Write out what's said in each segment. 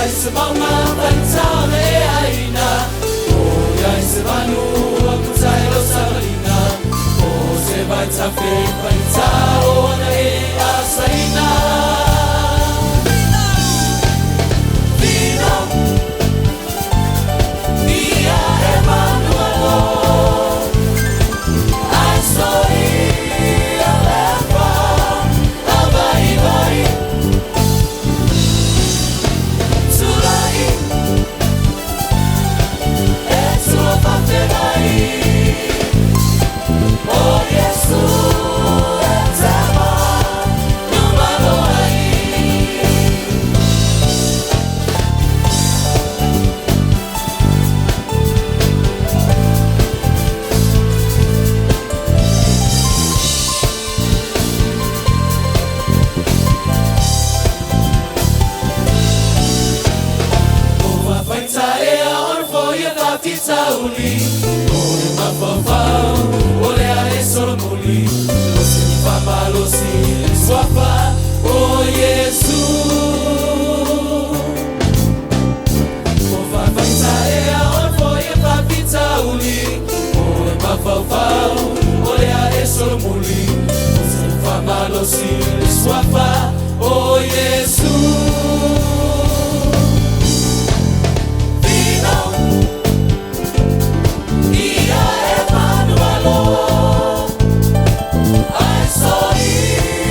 ai se mauga faigata ona e aina, Po o i ai se manu ua puta i lau savaliga, Po o se vaitafe faigata ona e asaina. Finau ia e manualo, Ai soia lefa avaivai, Tulai e tua faafegai, O Iesu e te manumalo ai. Ua faitaea ona foia faafitauli, O le mafaufau o lea e solomuli, Losi faamalosi le suafa o Iesu. Ua faitaea ona foia faafitauli, O le mafaufau o lea e solomuli, Losi faamalosi le suafa o Iesu. Finau ia e manualo, Ai soia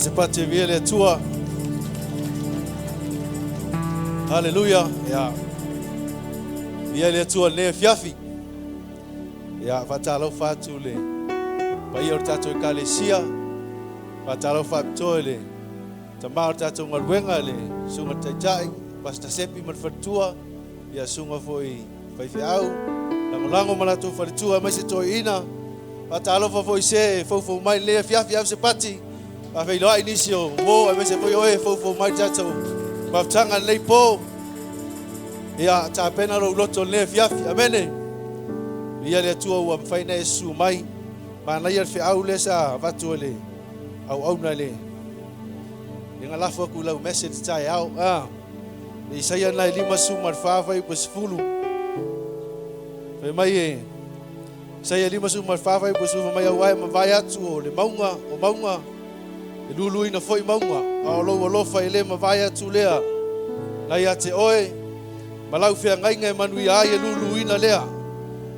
Se pati e via le Atua. Haleluia. Ia. Via le Atua le afiafi. Ia, faatalofa atu le paia o le tatou Ekalesia. Faatalofa faapitoa i le tama o le tatou galuega, le Susuga Taitai, Pastor Sepi ma le faletua, ia susuga foi faifeau, lagolago ma latou faletua aemaise toeaiina. Faatalofa foi i se e foufou mai i lenei afiafi, ave se pati, faafeiloai nisi o uo aemaise foi o e foufou mai i le tatou mafutaga i lenei po. Ia, tapena lou loto i lenei afiafi. Amene. Viia le Atua ua mafai ona e susu mai. Manaia le feau lea sa avatu e le auauna i le le na lafo atu i lau message taeao. Ah, le Isaia na e 54 fuaiupu 10. Fai mai e Isaia 54 fuaiupu 10 fai mai aua e mavae atu o le mauga o mauga e luluina foi mauga a o lou alofa e le mavae atu lea na ia te oe ma lau feagaiga e manuia ai e luluina lea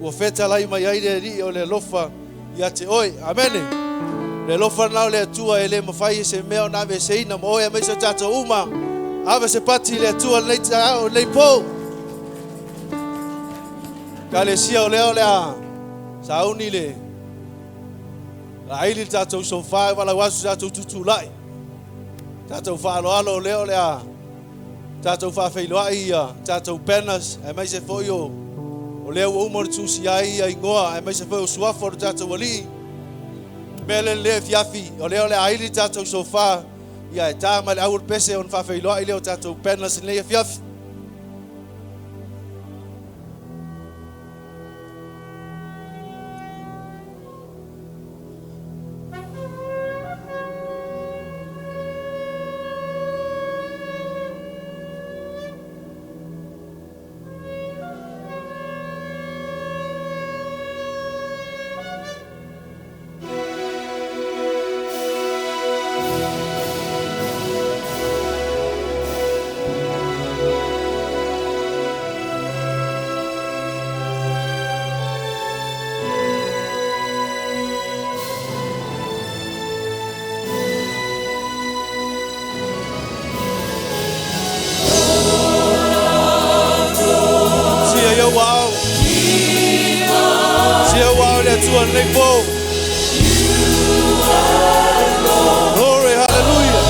ua fetalai mai ai le Alii o le alofa ia te oe. Amene. Le alofa lena o le Atua e le mafai e se mea ona aveeseina ma oe aemaise o tatou uma. Ave se pati i le Atua lenei taeao, lenei po. Ekalesia o lea o le a sauni le laaili le tatou sofa e valaau aso tatou tutulai. Tatou faaaloalo o lea o le a tatou faafeiloai ia tatou banners aemaise foi o o lea ua uma ona tusia ai ia igoa aemaise foi o suafa o le tatou alii. Mea lea le afiafi o lea o le a ili tatou sofa ia e ta mai le au o le pese ona faafeiloai lea o tatou banners i lenei afiafi. Sia i ou ao. Sia ou ao le Atua lenei po. Glory, hallelujah.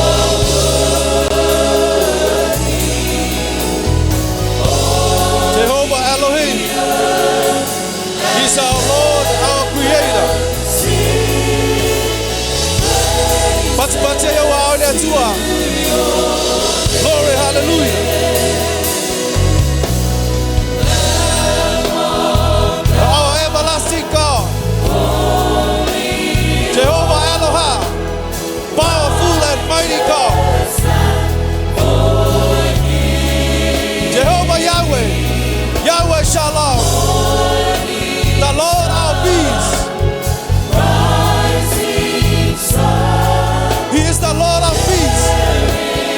Jehovah Elohim. He's our Lord, our Creator. Patipati ai ou ao le Atua. Glory, hallelujah. Our everlasting God. Jehovah Eloha. Powerful and mighty God. Jehovah Yahweh. Yahweh Shalom. The Lord our peace. He is the Lord of peace.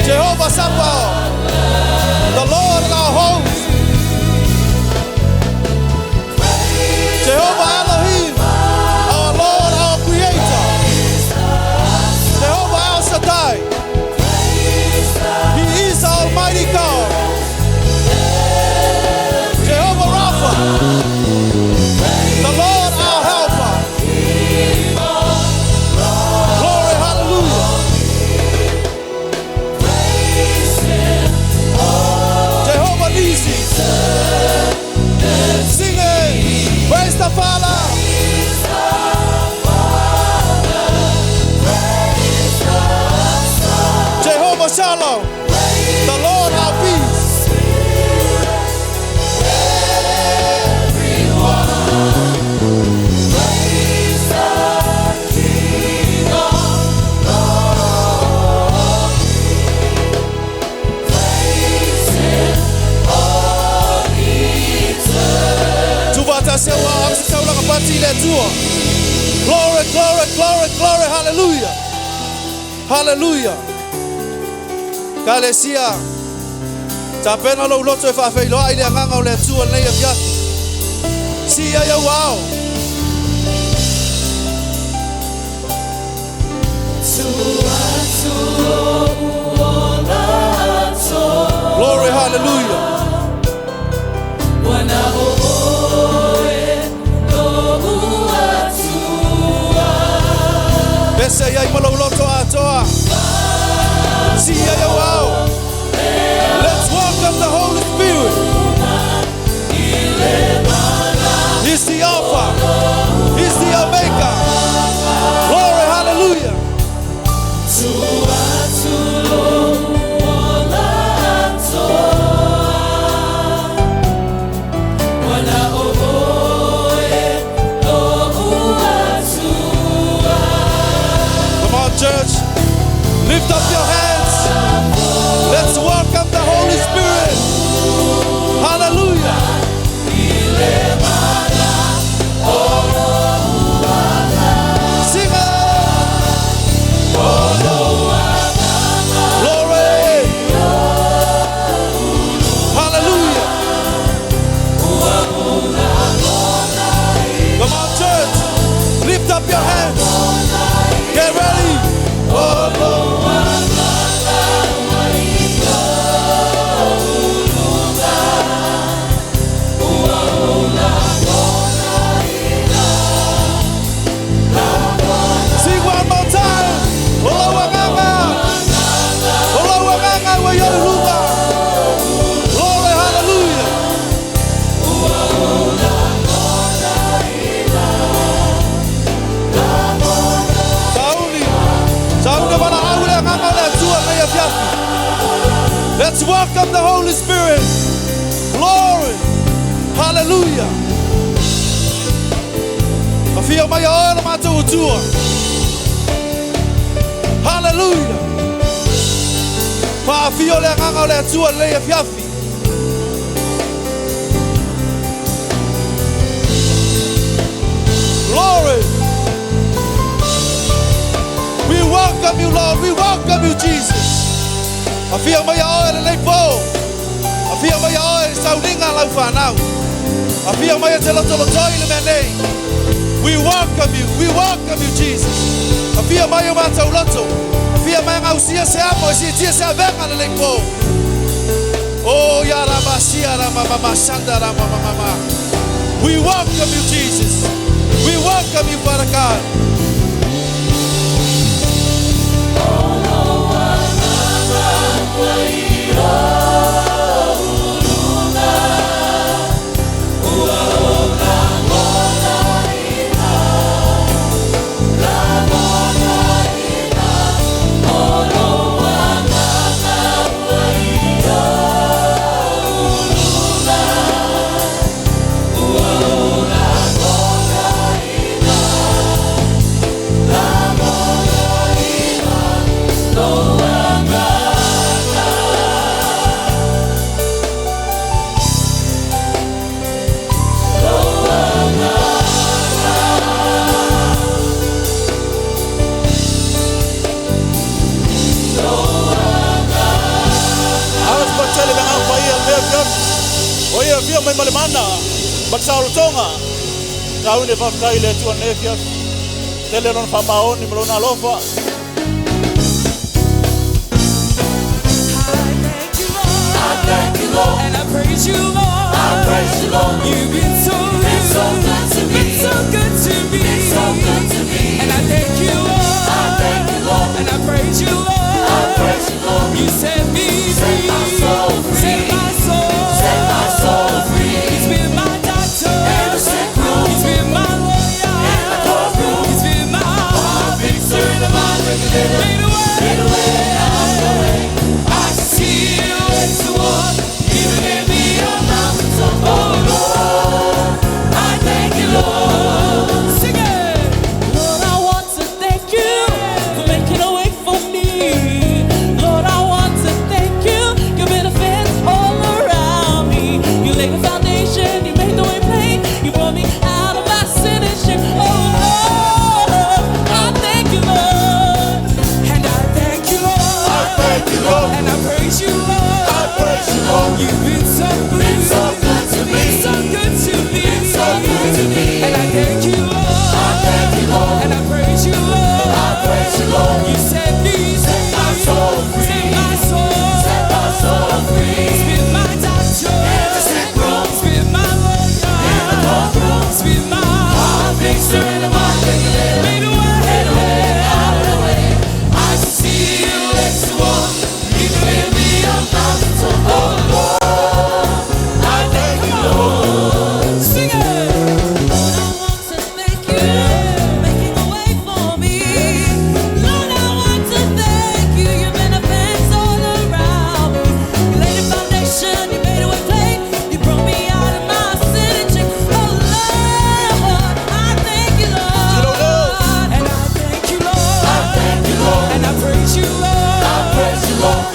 Jehovah Sabaoth. The Lord our host. Jehovah Elohim. Our Lord, our Creator. Jehovah El Shaddai. He is our Almighty God. Jehovah Rapha. The Lord our helper. Glory, hallelujah. Jehovah Nisi. Sing it. Praise the Father. Jehovah Shalom. The Lord our peace. Tuufaatasi au ao, ave se taulaga pati i le Atua. Glory, glory, glory, glory, hallelujah. Hallelujah. Ekalesia, tapena lou loto e faafeiloai le agaga o le Atua lenei afiafi. Sii ai au ao. Glory, hallelujah. Pese iai malauloto atoa. Si ia iau ao. Let's welcome the Holy Spirit. He's the Alpha. He's the Omega. Glory, hallelujah. Come on, church. Lift up your hands. Let's welcome the Holy Spirit. Hallelujah. Sing it. Glory. Hallelujah. Come on, church. Lift up your hands. Get ready. Oh, Sing one more time. Olawanganga. Olawanganga wa yoruba. Glory, hallelujah. Sauni. Sauni wala aule nganga le atua nei afiafi. Let's welcome the Holy Spirit. Glory. Hallelujah. Afia mai a oe mātou atua. Hallelujah. Faafio le agaga o le Atua lelei afiafi. Glory. We welcome you, Lord. We welcome you, Jesus. Afia mai a oe lenei po. Afia mai a oe sauninga lau whanau. Afia mai e te lotolotoi le mea nei. We welcome you. We welcome you, Jesus. Afia mai o mātou loto. Afia mai ngau sia se amo, e sia tia se avenga lenei po. Oh, ya rama sia rama mama sanda rama mama mama. We welcome you, Jesus. We welcome you, Father God. Ala patele le ngau pai a mea fiafi. O ia fia mai male mana. Mat sa olo tonga. Tau ne whaftai le atua ne fiafi. Tele lona whamaoni ma lona alofa. I thank you, Lord. I thank you, Lord. And I praise you, Lord. I praise you, Lord. You've been so good. Been so good to me. Been so good to me. Been so good to me. And I thank you, Lord. I thank you, Lord. And I praise you, Lord. I praise you, Lord. You set me free. Set my soul free. Set my soul. Set my soul free. He's been my doctor. In the sick room. He's been my lawyer. In the courtroom. He's been my fixer in the mind.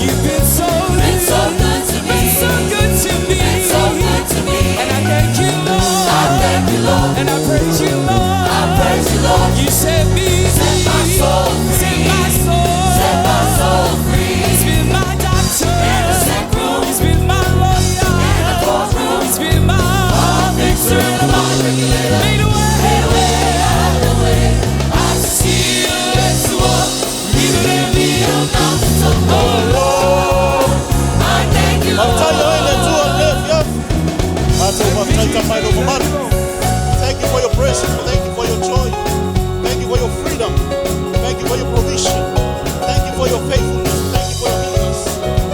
You've been so good, so good to me. So good to me. So good to me. And I thank you, Lord. I thank you, Lord. And I praise you, Lord. I praise you, Lord. You set me set my soul free. Set my soul. Set my soul free. He's been my doctor. In the sick room. He's been my lawyer. In the courtroom. He's been my heart fixer and my regulator. Made a way. Made a way out of the way. I see you as the one. Even in the mountains of oh Lord. I thank you, Faafetai Lord. oe le Atua i lenei afiafi. Matou faafetai tama i lou mamalu. Thank you for your presence. Thank you for your joy. Thank you for your freedom. Thank you for your provision. Thank you for your faithfulness. Thank you for your healings.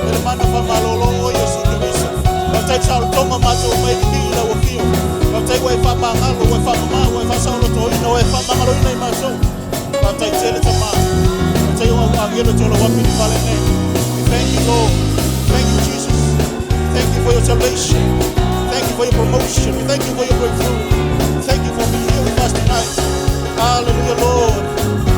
E le mana faamalōlō o Iesu Keriso. Faafetai saolotoga matou mai liliu i lau afio. Faafetai ua e faamagalo, ua e faamamā, ua e faasaolotoina, ua e faamagaloina i matou. Faafetai tele Tamā. Faafetai o au agelo e tolau api i le fale nei. We thank you, Lord. Thank you, Jesus. Thank you for your salvation. Thank you for your promotion. We thank you for your breakthrough. Thank you for being here with us tonight. Hallelujah, Lord.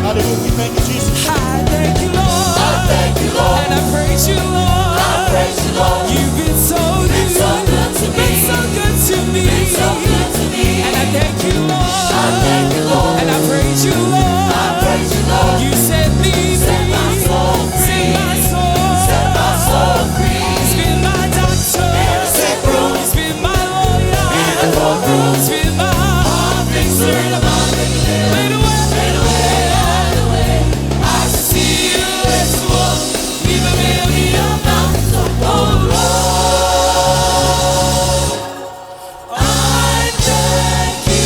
Hallelujah. We thank you, Jesus. I thank you, Lord. I thank you, Lord. And I praise you, Lord. I praise you, Lord. You've been so good, so good to me. Been so good to me. Been so good to me. And I thank you, Lord. I thank you, Lord. And I praise you, Lord. I praise you, Lord. You set me set free. My soul free. Set my soul. Set my soul free. He's been my doctor. In the sick room. He's been my lawyer. In the courtroom. He's been my heart fixer and my regulator. Made a way. Made a way out of the way. I see you as the one. Leave me on the mountains of oh Lord. I thank you,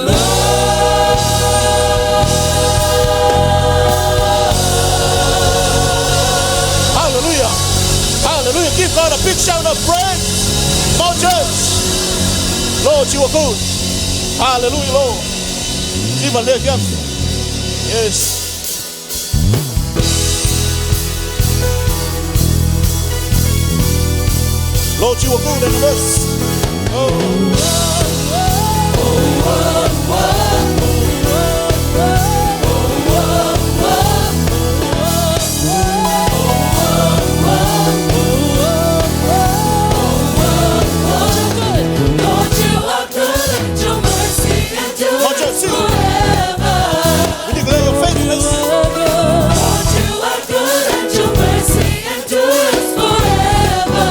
Lord. Hallelujah. Hallelujah. Give God a big shout of praise. Come on, church. Lord, you are good. Hallelujah, Lord. Give a leg up. Yes. Lord, you are good in the verse. Oh. Lord, you are good, and your mercy Come on, church, endures sing. forever. We declare your faithfulness. Lord, you are good, and your mercy endures forever.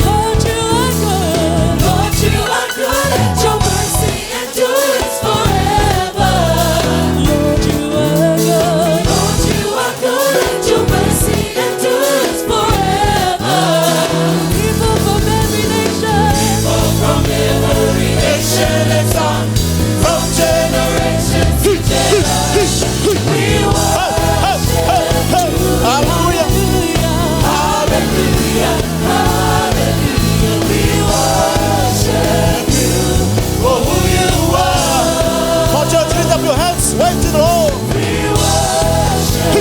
Lord, you are good. Lord, you are good, and your mercy endures forever. Lord, you are good. Lord, you are good, and your mercy endures forever. People from every nation. People from every nation and tongue. From Generation to generation. We Hey, hey, hey, hey. Hallelujah. Hallelujah, hallelujah, we worship you For who you are. Come on, church, lift up your hands. Wave to the Lord. We worship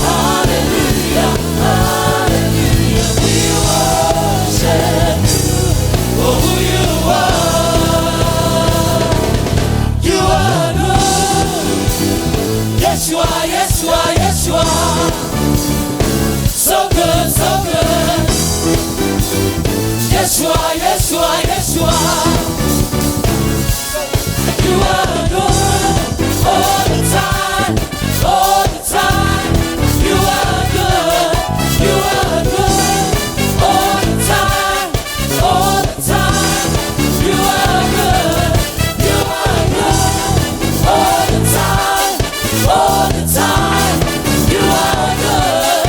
Hallelujah, hallelujah, we worship you for who you are. You are good. Yes, you are, yes, you are, yes, you are. So good, so good. Yes, you are, yes, you are, yes, you are. You are good all the time, all the time. You are good, you are good all the time, all the time. You are good, you are good all the time, all the time. You are good,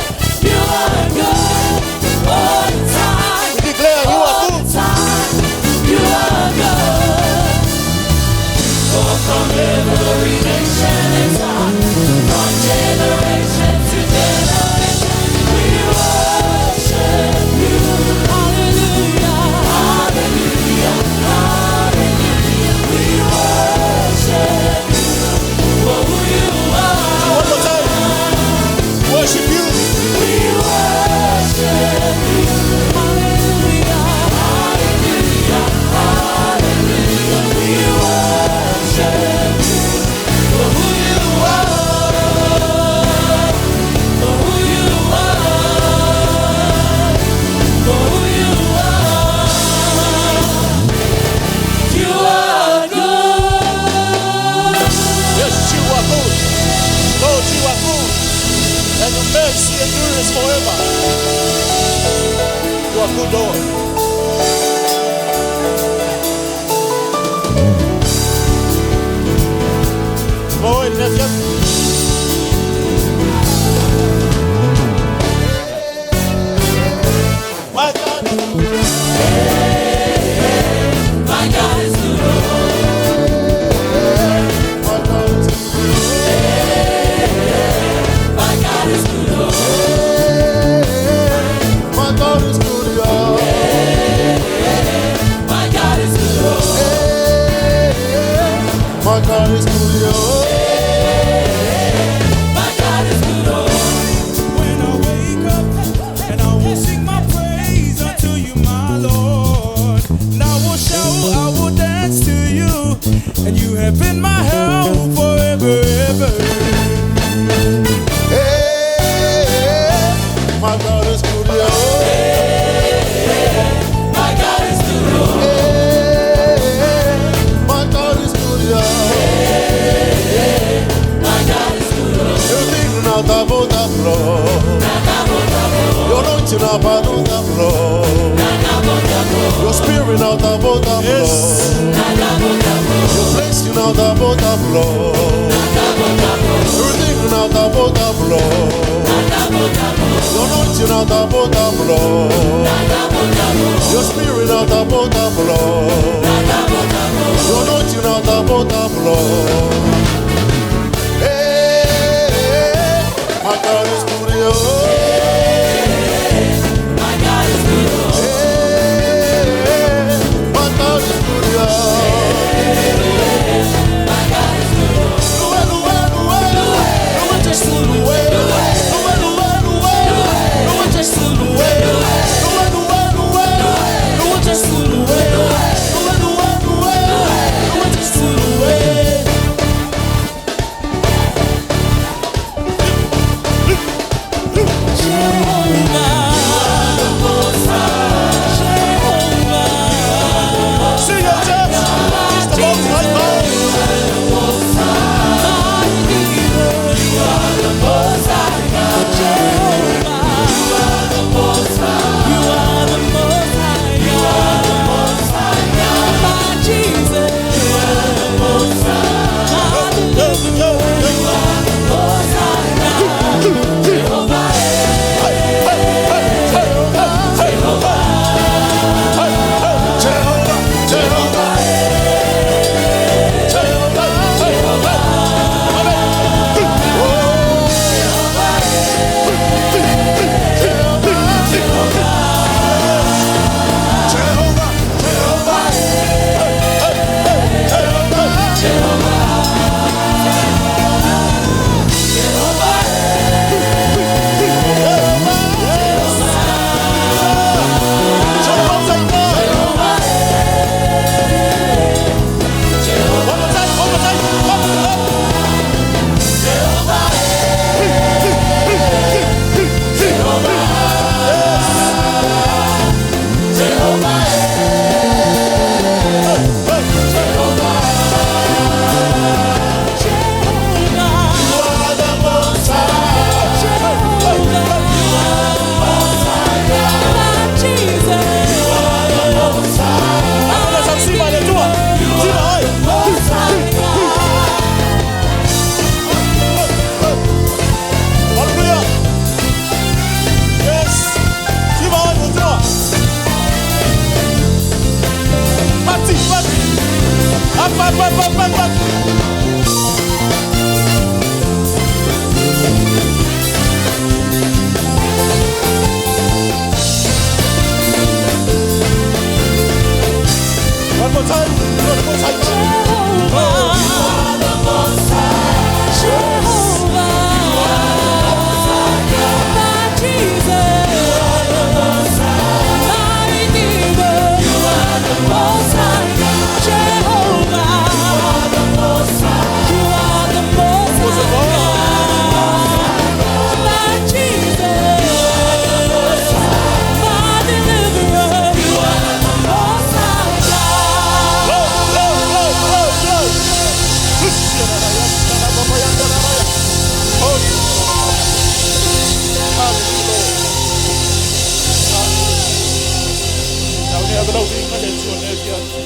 Mercy endures forever. You are good, Lord. Boy, nephew. My God. My God is good. My God is good. My God is good. My God is good, yeah. My God is good. My God is good, yeah. My God is good. When I wake up and I will sing my praise unto you, my Lord. And I will shout, I will dance to you, and you have been my help forever, ever. Hey, my God is good, yeah. My God is good. Hey, my God is good, yeah. My God is good. Everything now double the flow. Your anointing now double the flow. Your spirit now double the flow. Your blessing now double the flow. Everything now double the flow. Your anointing now double the flow. Your spirit now double the flow. Your anointing now double the flow. Hey, my God is good, yeah. My God is good. Hey, my God is good, yeah. My God is good. Luwe, luwe, luwe, luwe, Jesu, luwe. Luwe, luwe, luwe, luwe, Jesu, luwe. Luwe, luwe, luwe, luwe, Jesu, luwe. Luwe, luwe, luwe, luwe, Jesu, luwe. fiafi.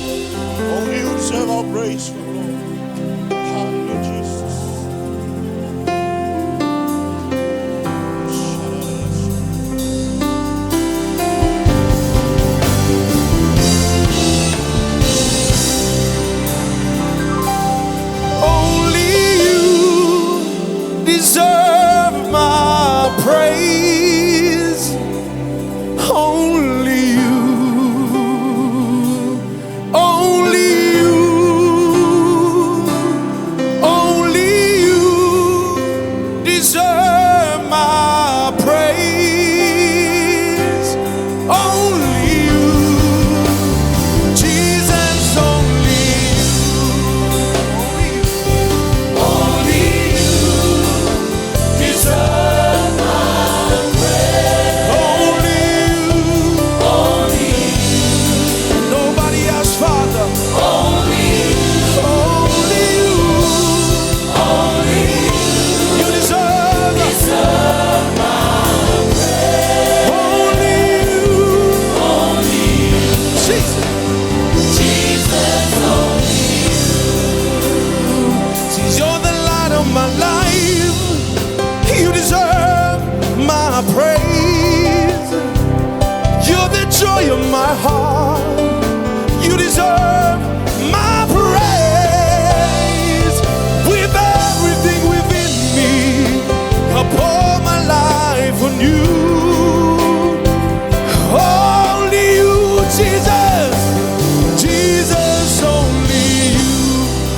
Only you deserve our praise, O Lord. Hallelujah, Jesus. Only you deserve my praise. Only you. Only you. Only you deserve my praise. Only you. Jesus, only you. Only you deserve my praise. Only you. Only you. Nobody else, Father. Only you. Only you. Only you. You deserve. Deserve my praise. Only you. Only you. Jesus. Jesus, only you. See, you're the light of my life. You deserve my praise. You're the joy of my heart. You deserve my praise. With everything within me, I pour my life on you. Only you, Jesus. Jesus, only you.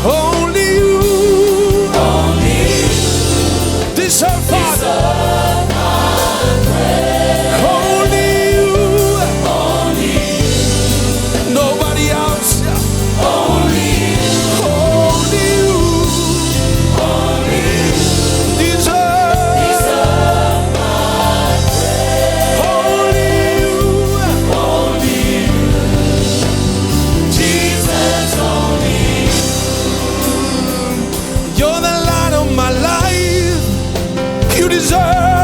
Only you. Only you. Deserve, Father. Deserve my praise. Only you. Only you. Nobody else. Only you. Only you. Only you. Deserve. Deserve my praise. Only you. Only you. Jesus, only you. You're the light of my life. You deserve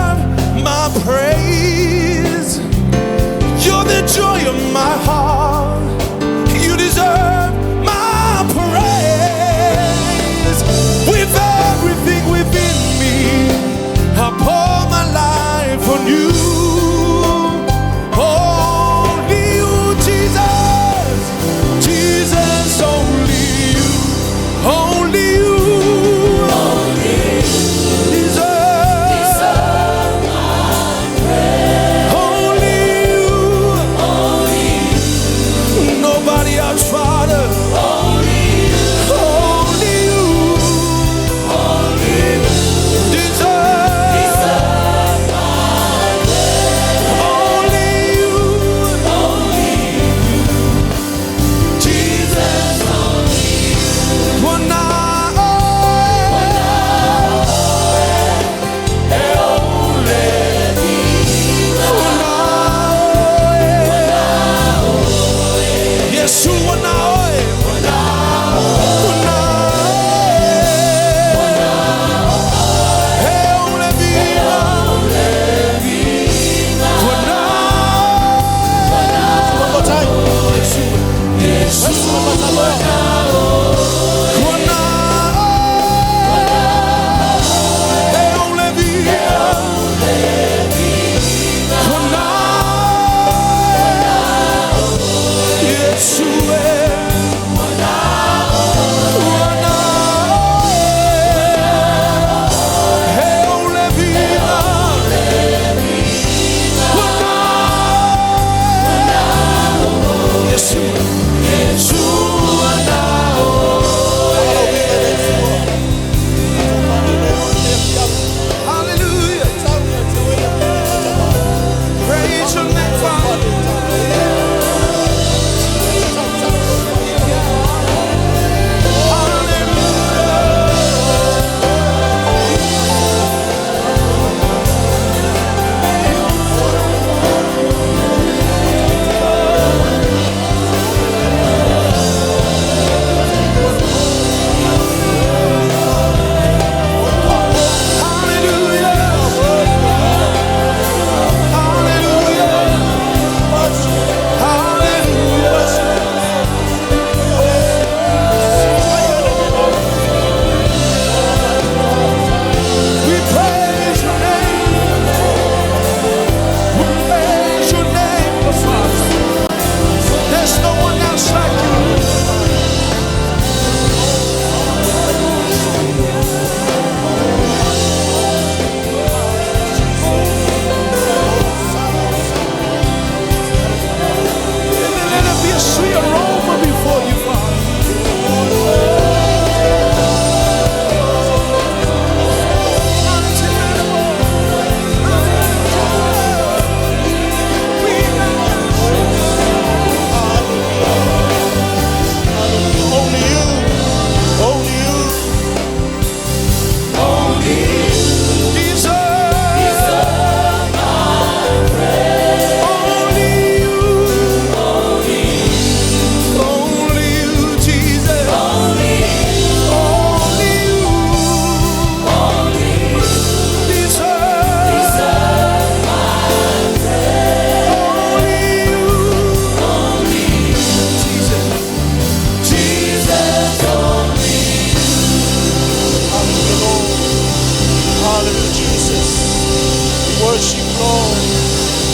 Worship, Lord.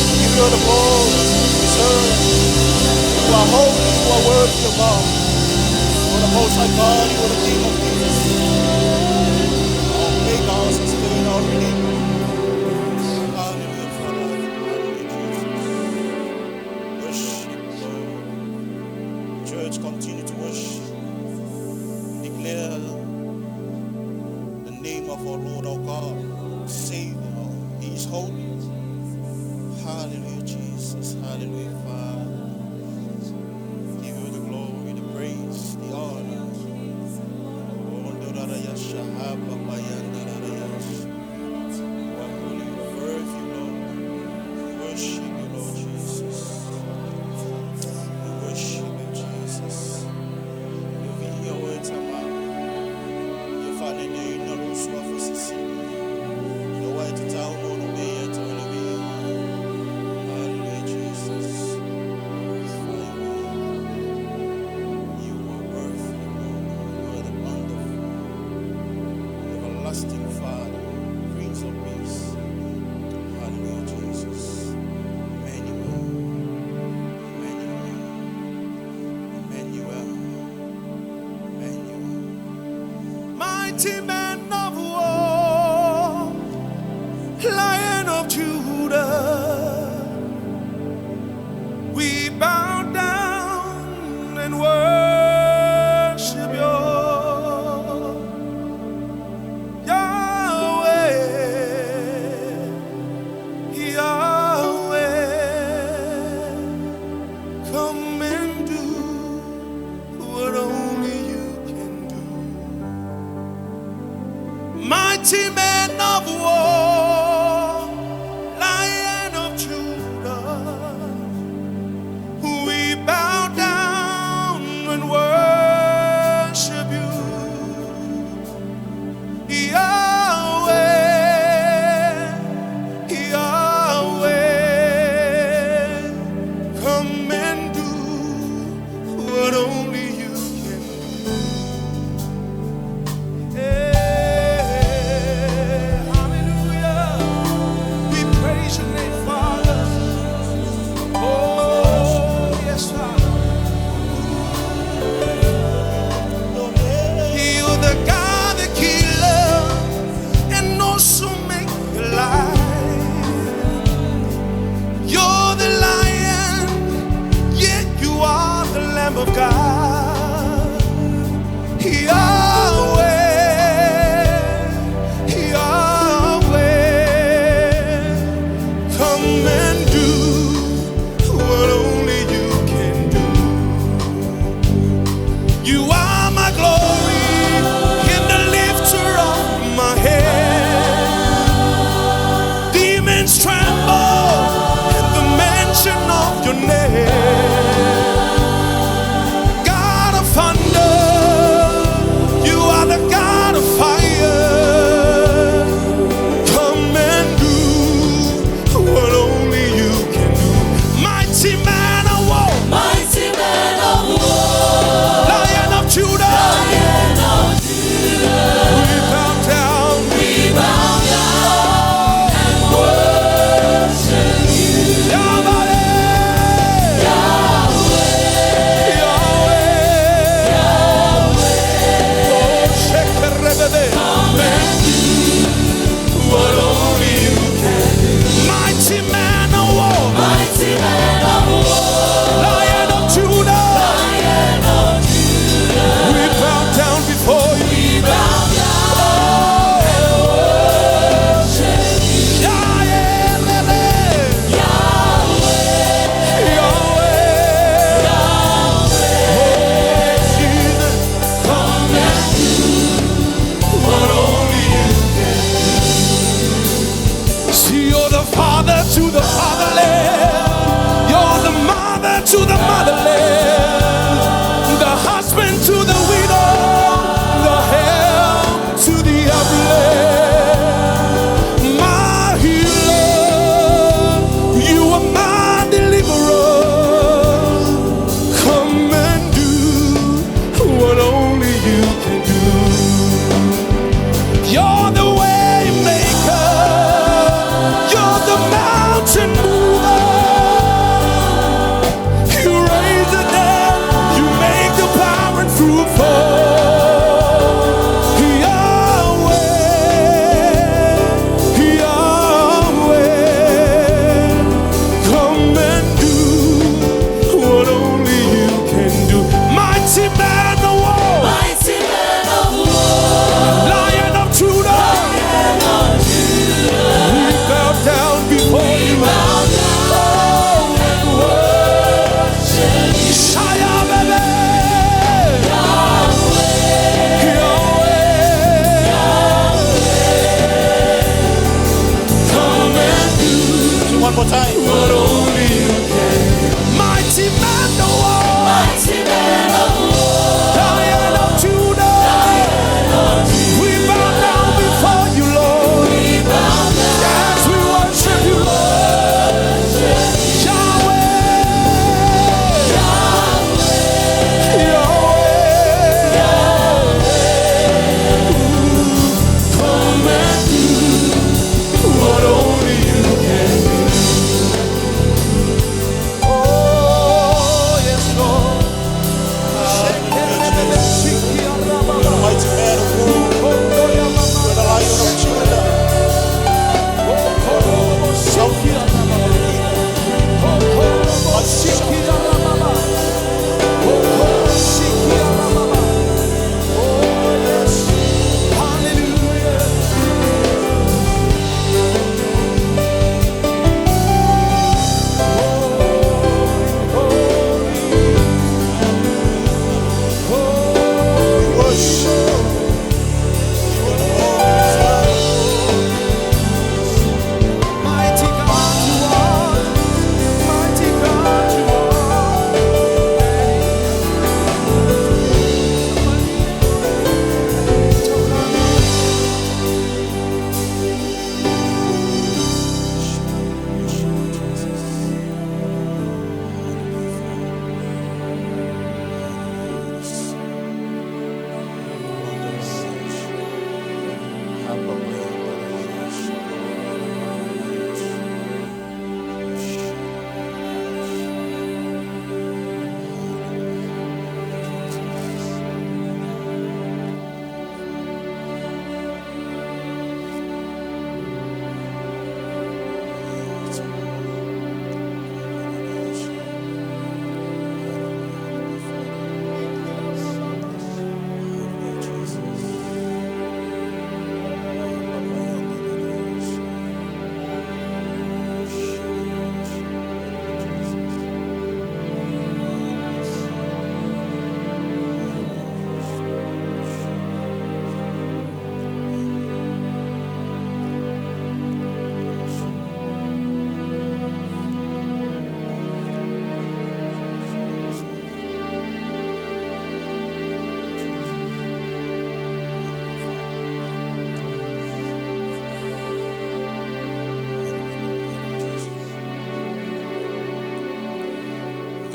Give you all the glory you deserve. You are holy, you are worthy, O God. You are the Most High God, you are the King of Kings. Our Maker, our Sustainer, our Redeemer. Hallelujah, Father. Hallelujah, Jesus. Worship, Lord. Church, continue to worship. Declare the name of our Lord, our God, Savior. He is holy. Hallelujah, Jesus. Hallelujah, Father. Give you the glory, the praise, the honor. You are holy, you are worthy, Lord. We worship you, Lord Jesus. We worship you, Jesus. You be your words, You find in the Hallelujah, Jesus. Glorify your name. You are worthy, Lord. You are the wonderful, everlasting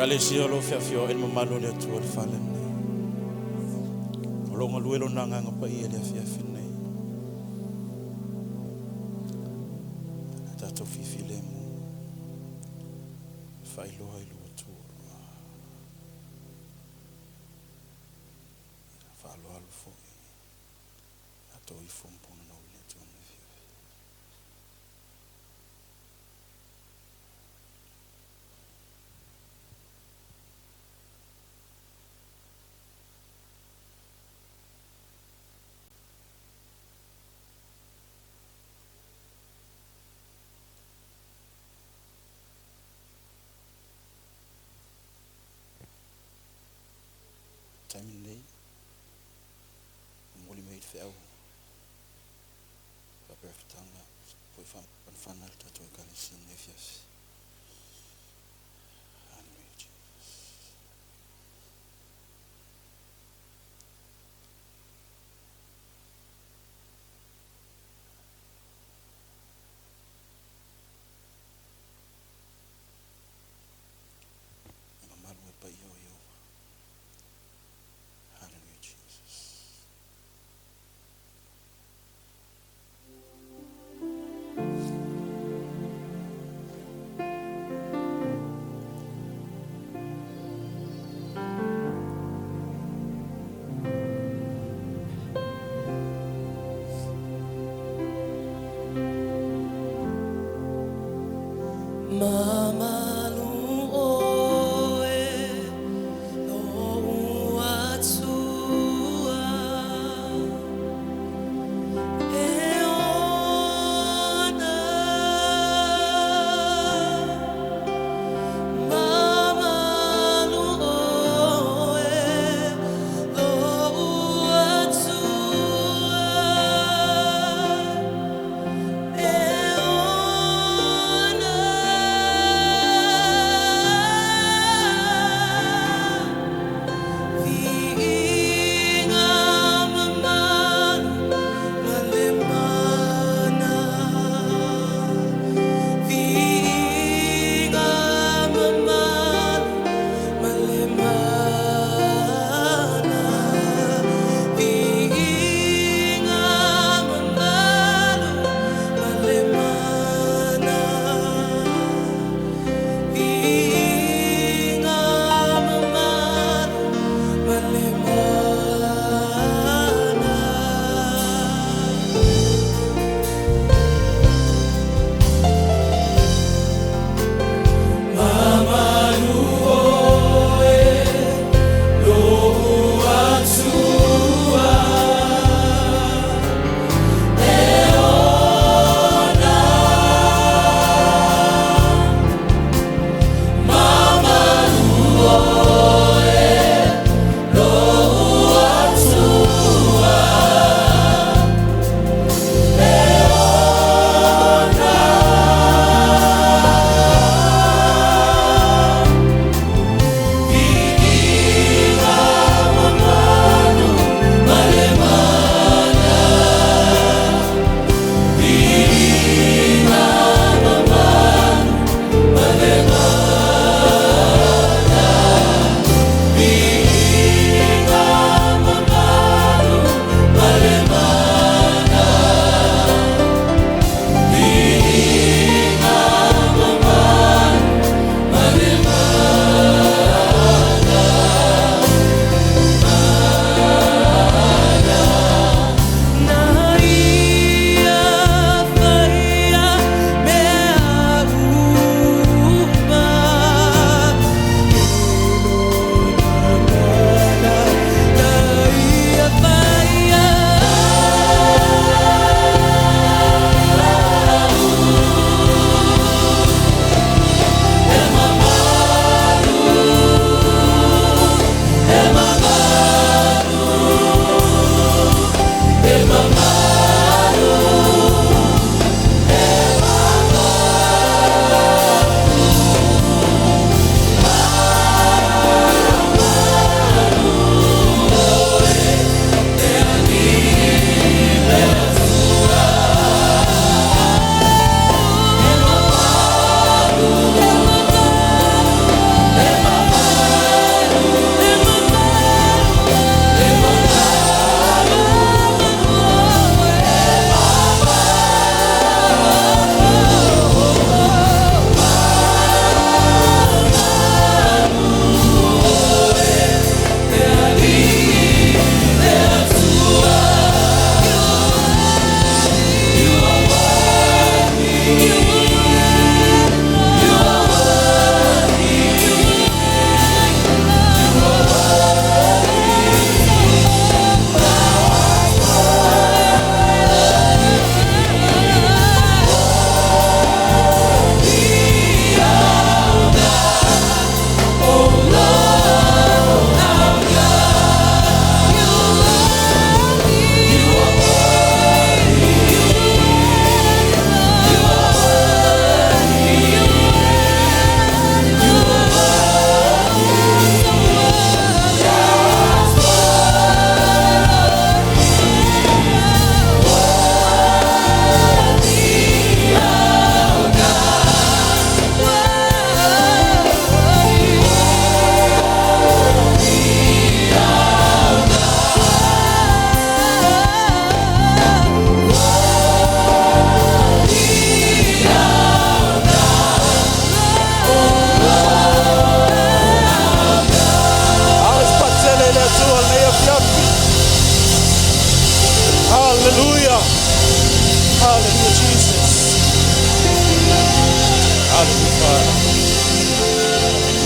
Ekalesia o lo feafioai le mamalu o le Atua i le fale lenei. O lo o galue lona agaga paia i le afiafi lenei. A tatou fifilemu, faailoa i lou Atua. Faaaloalo foi. Tatou ifo ma punanou i le Atua i le afiafi. Taimi lenei, momoli mai le feau faaperefetaga foi faafanafana le tatou ekalesia i lenei afiafi. Hallelujah, Jesus. E mamalu e paia o Ieova. Hallelujah, Jesus. Mamalu oe lou Atua e ona. Mamalu oe lou Atua e ona.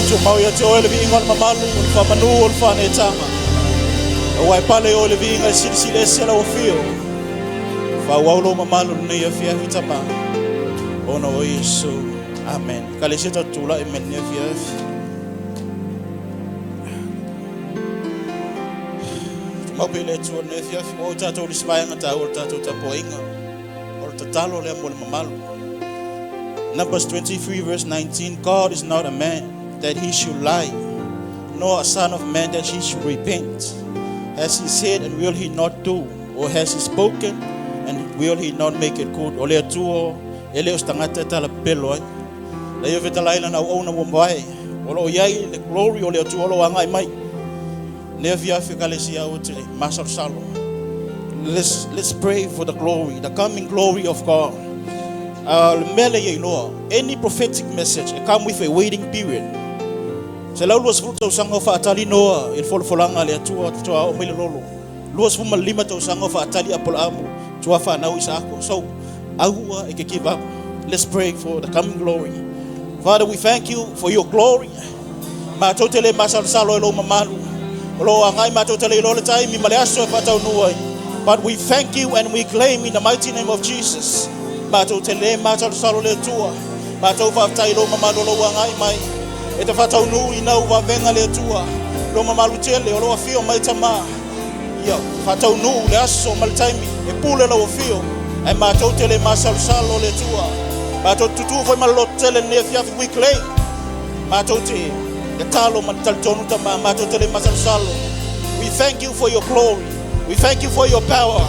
Tumau ia te oe le viiga o le mamalu, o le faamanu o le faaneetaga. Aua e pale oe i le viiga e silisili ese lau afio. Faaauau lou mamalu i lenei afiafi Tama, ona o Iesu. Amen. Ekalesia tatou tulai mai lenei afiafi. Tumau pea i le Atua i lenei afiafi, ua oo tatou i le isi vaega taua o le tatou tapuaiga, o le tatalo lea mo le mamalu. Numbers 23 verse 19, God is not a man that he should lie, nor a son of man that he should repent. Has he said and will he not do? Or has he spoken and will he not make it good? O le Atua e le o se tagata e tala pepelo ai. Na ia fetalai lana auauna ua mavae. O lo o i ai le glory o le Atua o lo o agai mai. Lenei afiafi Ekalesia aua te masalosalo. Let's pray for the glory, the coming glory of God. Le mea lea ia iloa, any prophetic message, it come with a waiting period. 120 tausaga o faatali Noa i le folafolaga a le Atua faatoa oo mai le lolo. 25 tausaga o faatali Apolaamu faatoa fanau Isaako. So, aua e te give up. Let's pray for the coming glory. Father, we thank you for your glory. Matou te le masalosalo i lou mamalu. O lo o agai matou te le iloa le taimi ma le aso e faataunuu ai. But we thank you and we claim in the mighty name of Jesus. Matou te le masalosalo le Atua. Matou faafetai i lou mamalu o lo o ua agai mai. E te faataunuu i nau vavega le Atua. Lou mamalu tele o lo o afio mai Tama. Ia faataunuu le aso ma le taimi e pule lau afio. Ae matou te le masalosalo le Atua. Matou te tutū foi ma le loto tele i lenei afiafi. We claim. Matou te tatalo ma le talitonu Tama. Matou te le masalosalo. We thank you for your glory. We thank you for your power.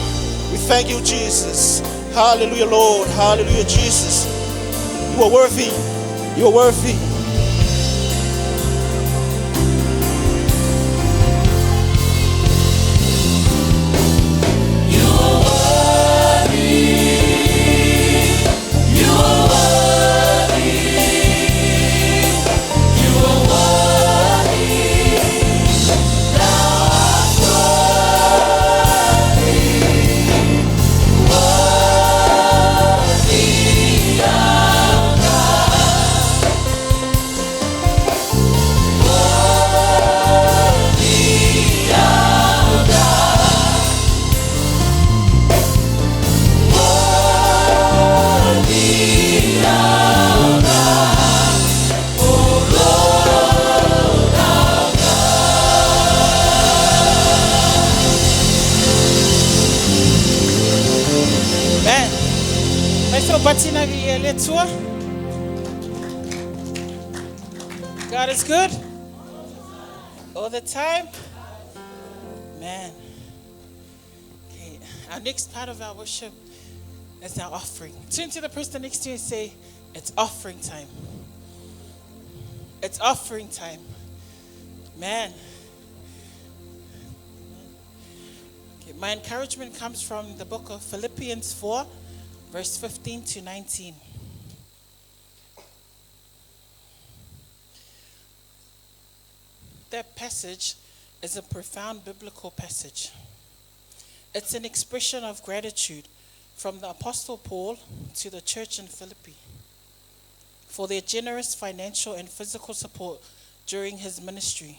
We thank you, Jesus. Hallelujah, Lord. Hallelujah, Jesus. You are worthy. You are worthy. You are worthy. You are worthy. You are worthy. Thou art worthy. Worthy, our God. Worthy, our God. Worthy, our God. O Lord, our Amen. Mai se batina vi le Atua. God is good all the time. Man. Okay, our next part of our worship is our offering. Turn to the person next to you and say, it's offering time. It's offering time. Man. Okay, my encouragement comes from the book of Philippians 4, verse 15 to 19. That passage is a profound biblical passage. It's an expression of gratitude from the Apostle Paul to the church in Philippi for their generous financial and physical support during his ministry.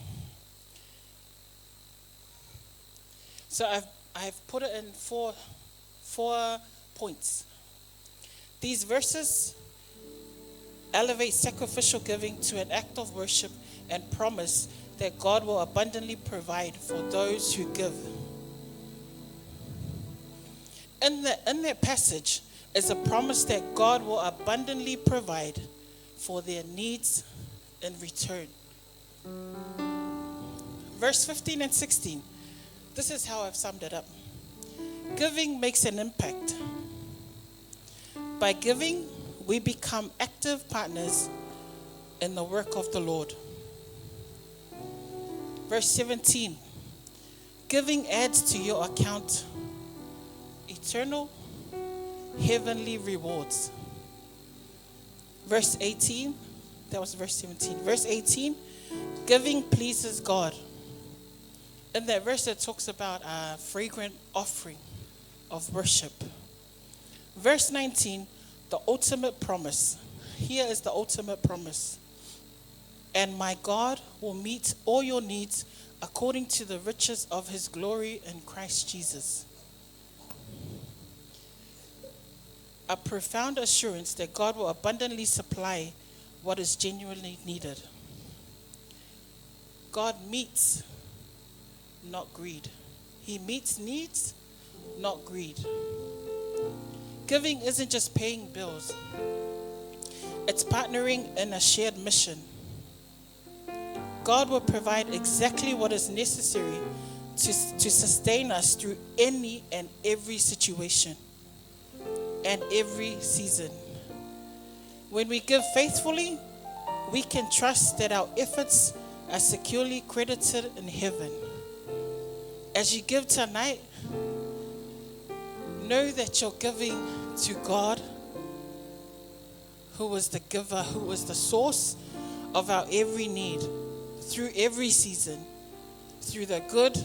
So I've put it in four points. These verses elevate sacrificial giving to an act of worship and promise that God will abundantly provide for those who give. In that passage is a promise that God will abundantly provide for their needs in return. Verse 15 and 16. This is how I've summed it up. Giving makes an impact. By giving, we become active partners in the work of the Lord. Verse 17, giving adds to your account eternal heavenly rewards. Verse 18, that was verse 17. Verse 18, giving pleases God. In that verse, it talks about a fragrant offering of worship. Verse 19, the ultimate promise. Here is the ultimate promise. And my God will meet all your needs according to the riches of his glory in Christ Jesus. A profound assurance that God will abundantly supply what is genuinely needed. God meets, not greed. He meets needs, not greed. Giving isn't just paying bills. It's partnering in a shared mission. God will provide exactly what is necessary to sustain us through any and every situation and every season. When we give faithfully, we can trust that our efforts are securely credited in heaven. As you give tonight, know that you're giving to God, who is the giver, who is the source of our every need, through every season, through the good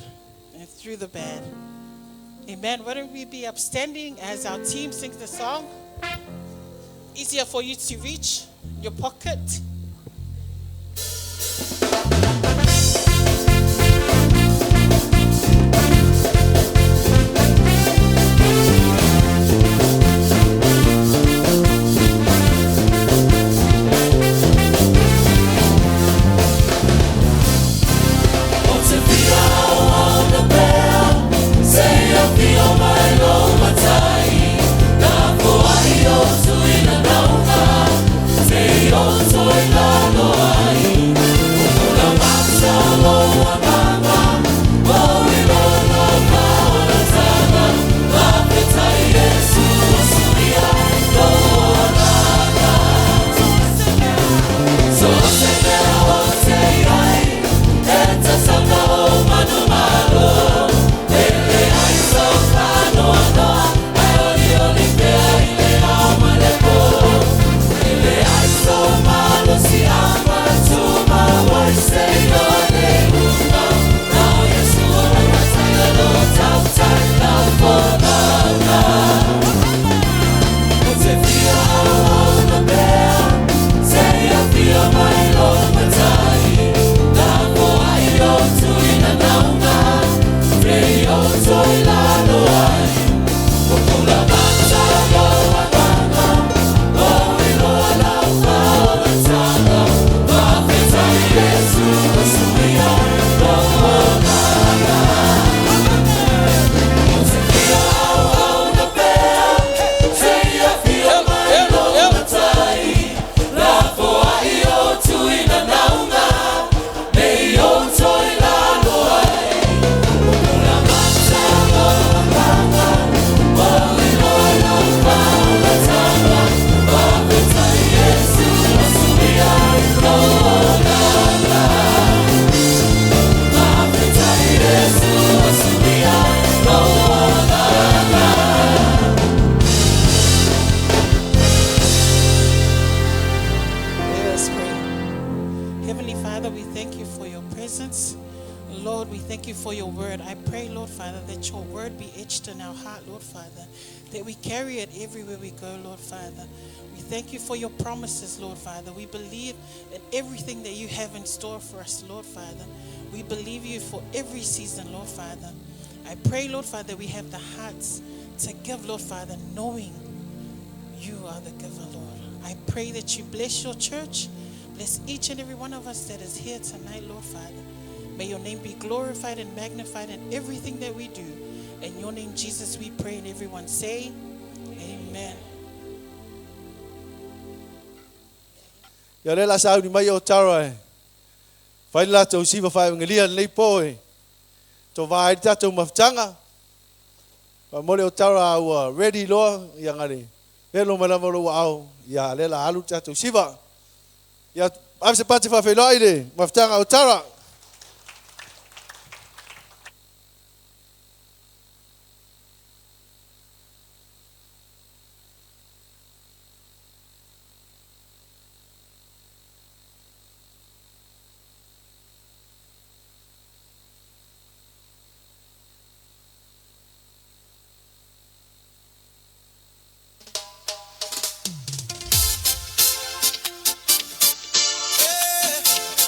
and through the bad. Amen. Why don't we be upstanding as our team sings the song? Easier for you to reach your pocket. For your promises, Lord Father. We believe in everything that you have in store for us, Lord Father. We believe you for every season, Lord Father. I pray, Lord Father, we have the hearts to give, Lord Father, knowing you are the giver, Lord. I pray that you bless your church, bless each and every one of us that is here tonight, Lord Father. May your name be glorified and magnified in everything that we do. In your name, Jesus, we pray, and everyone say, amen. Ia le la sau ni mai o tara e. Whai la tau siwa whai ngelia nei po e. Tō vai tātou mawhitanga. Wha mole o tara ua ready loa ia ngare. Velo mai lava lo au. Ia le la alu tātou siwa. Ia ave se pati whawheloa i le mawhitanga o tara. Yeah.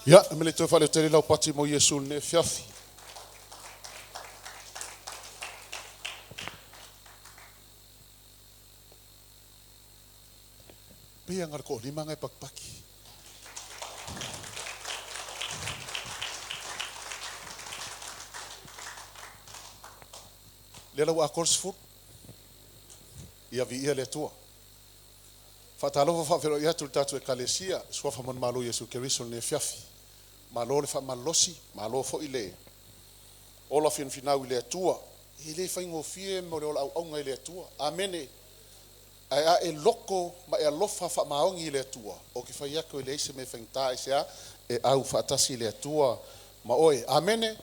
Ia, e mele toe faaleotele lau pati mo Iesu lenei afiafi. Pei aga le toalima na e pakipaki. Lea la ua atoa le 10. Ia viia le Atua. Faatalofa faafeiloai atu i le tatou Ekalesia, Suafa ma le Malo o Iesu Keriso i lenei afiafi. Malo le faamalolosi, malo foi le ola finafinau i le Atua. E le faigofie mo le ola auauna i le Atua. Amene. Ae a e loto ma e alofa faamaoni i le Atua, ou te fai atu e leai se mea e faigata aisea e au faatasi le Atua ma oe. Amene.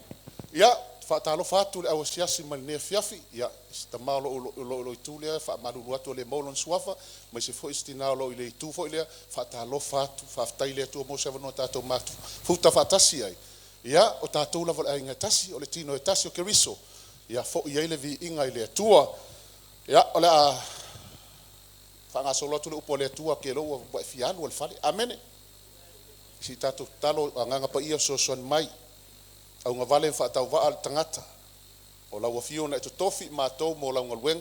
Ia, faatalofa atu i le au asiasi mai lenei afiafi. Ia, si tama o lo o i le itu lea, faamalulu atu e le maua lona suafa, aemaise foi si tina o lo o i le itu foi lea, faatalofa atu, faafetai i le Atua mo se avanoa tatou mafuta faatasi ai. Ia, o tatou lava o le aiga e tasi, o le tino e tasi o Keriso. Ia foi ai le viiga i le Atua. Ia, o le a faagasolo atu le upu a le Atua, ke lo ua e fia alu o le fale. Amene. Si tatou tatalo agaga paia fesoasoani mai. Augavale ma faatauvaa le tagata. O lau afio na e totofi i matou mo lau galuega.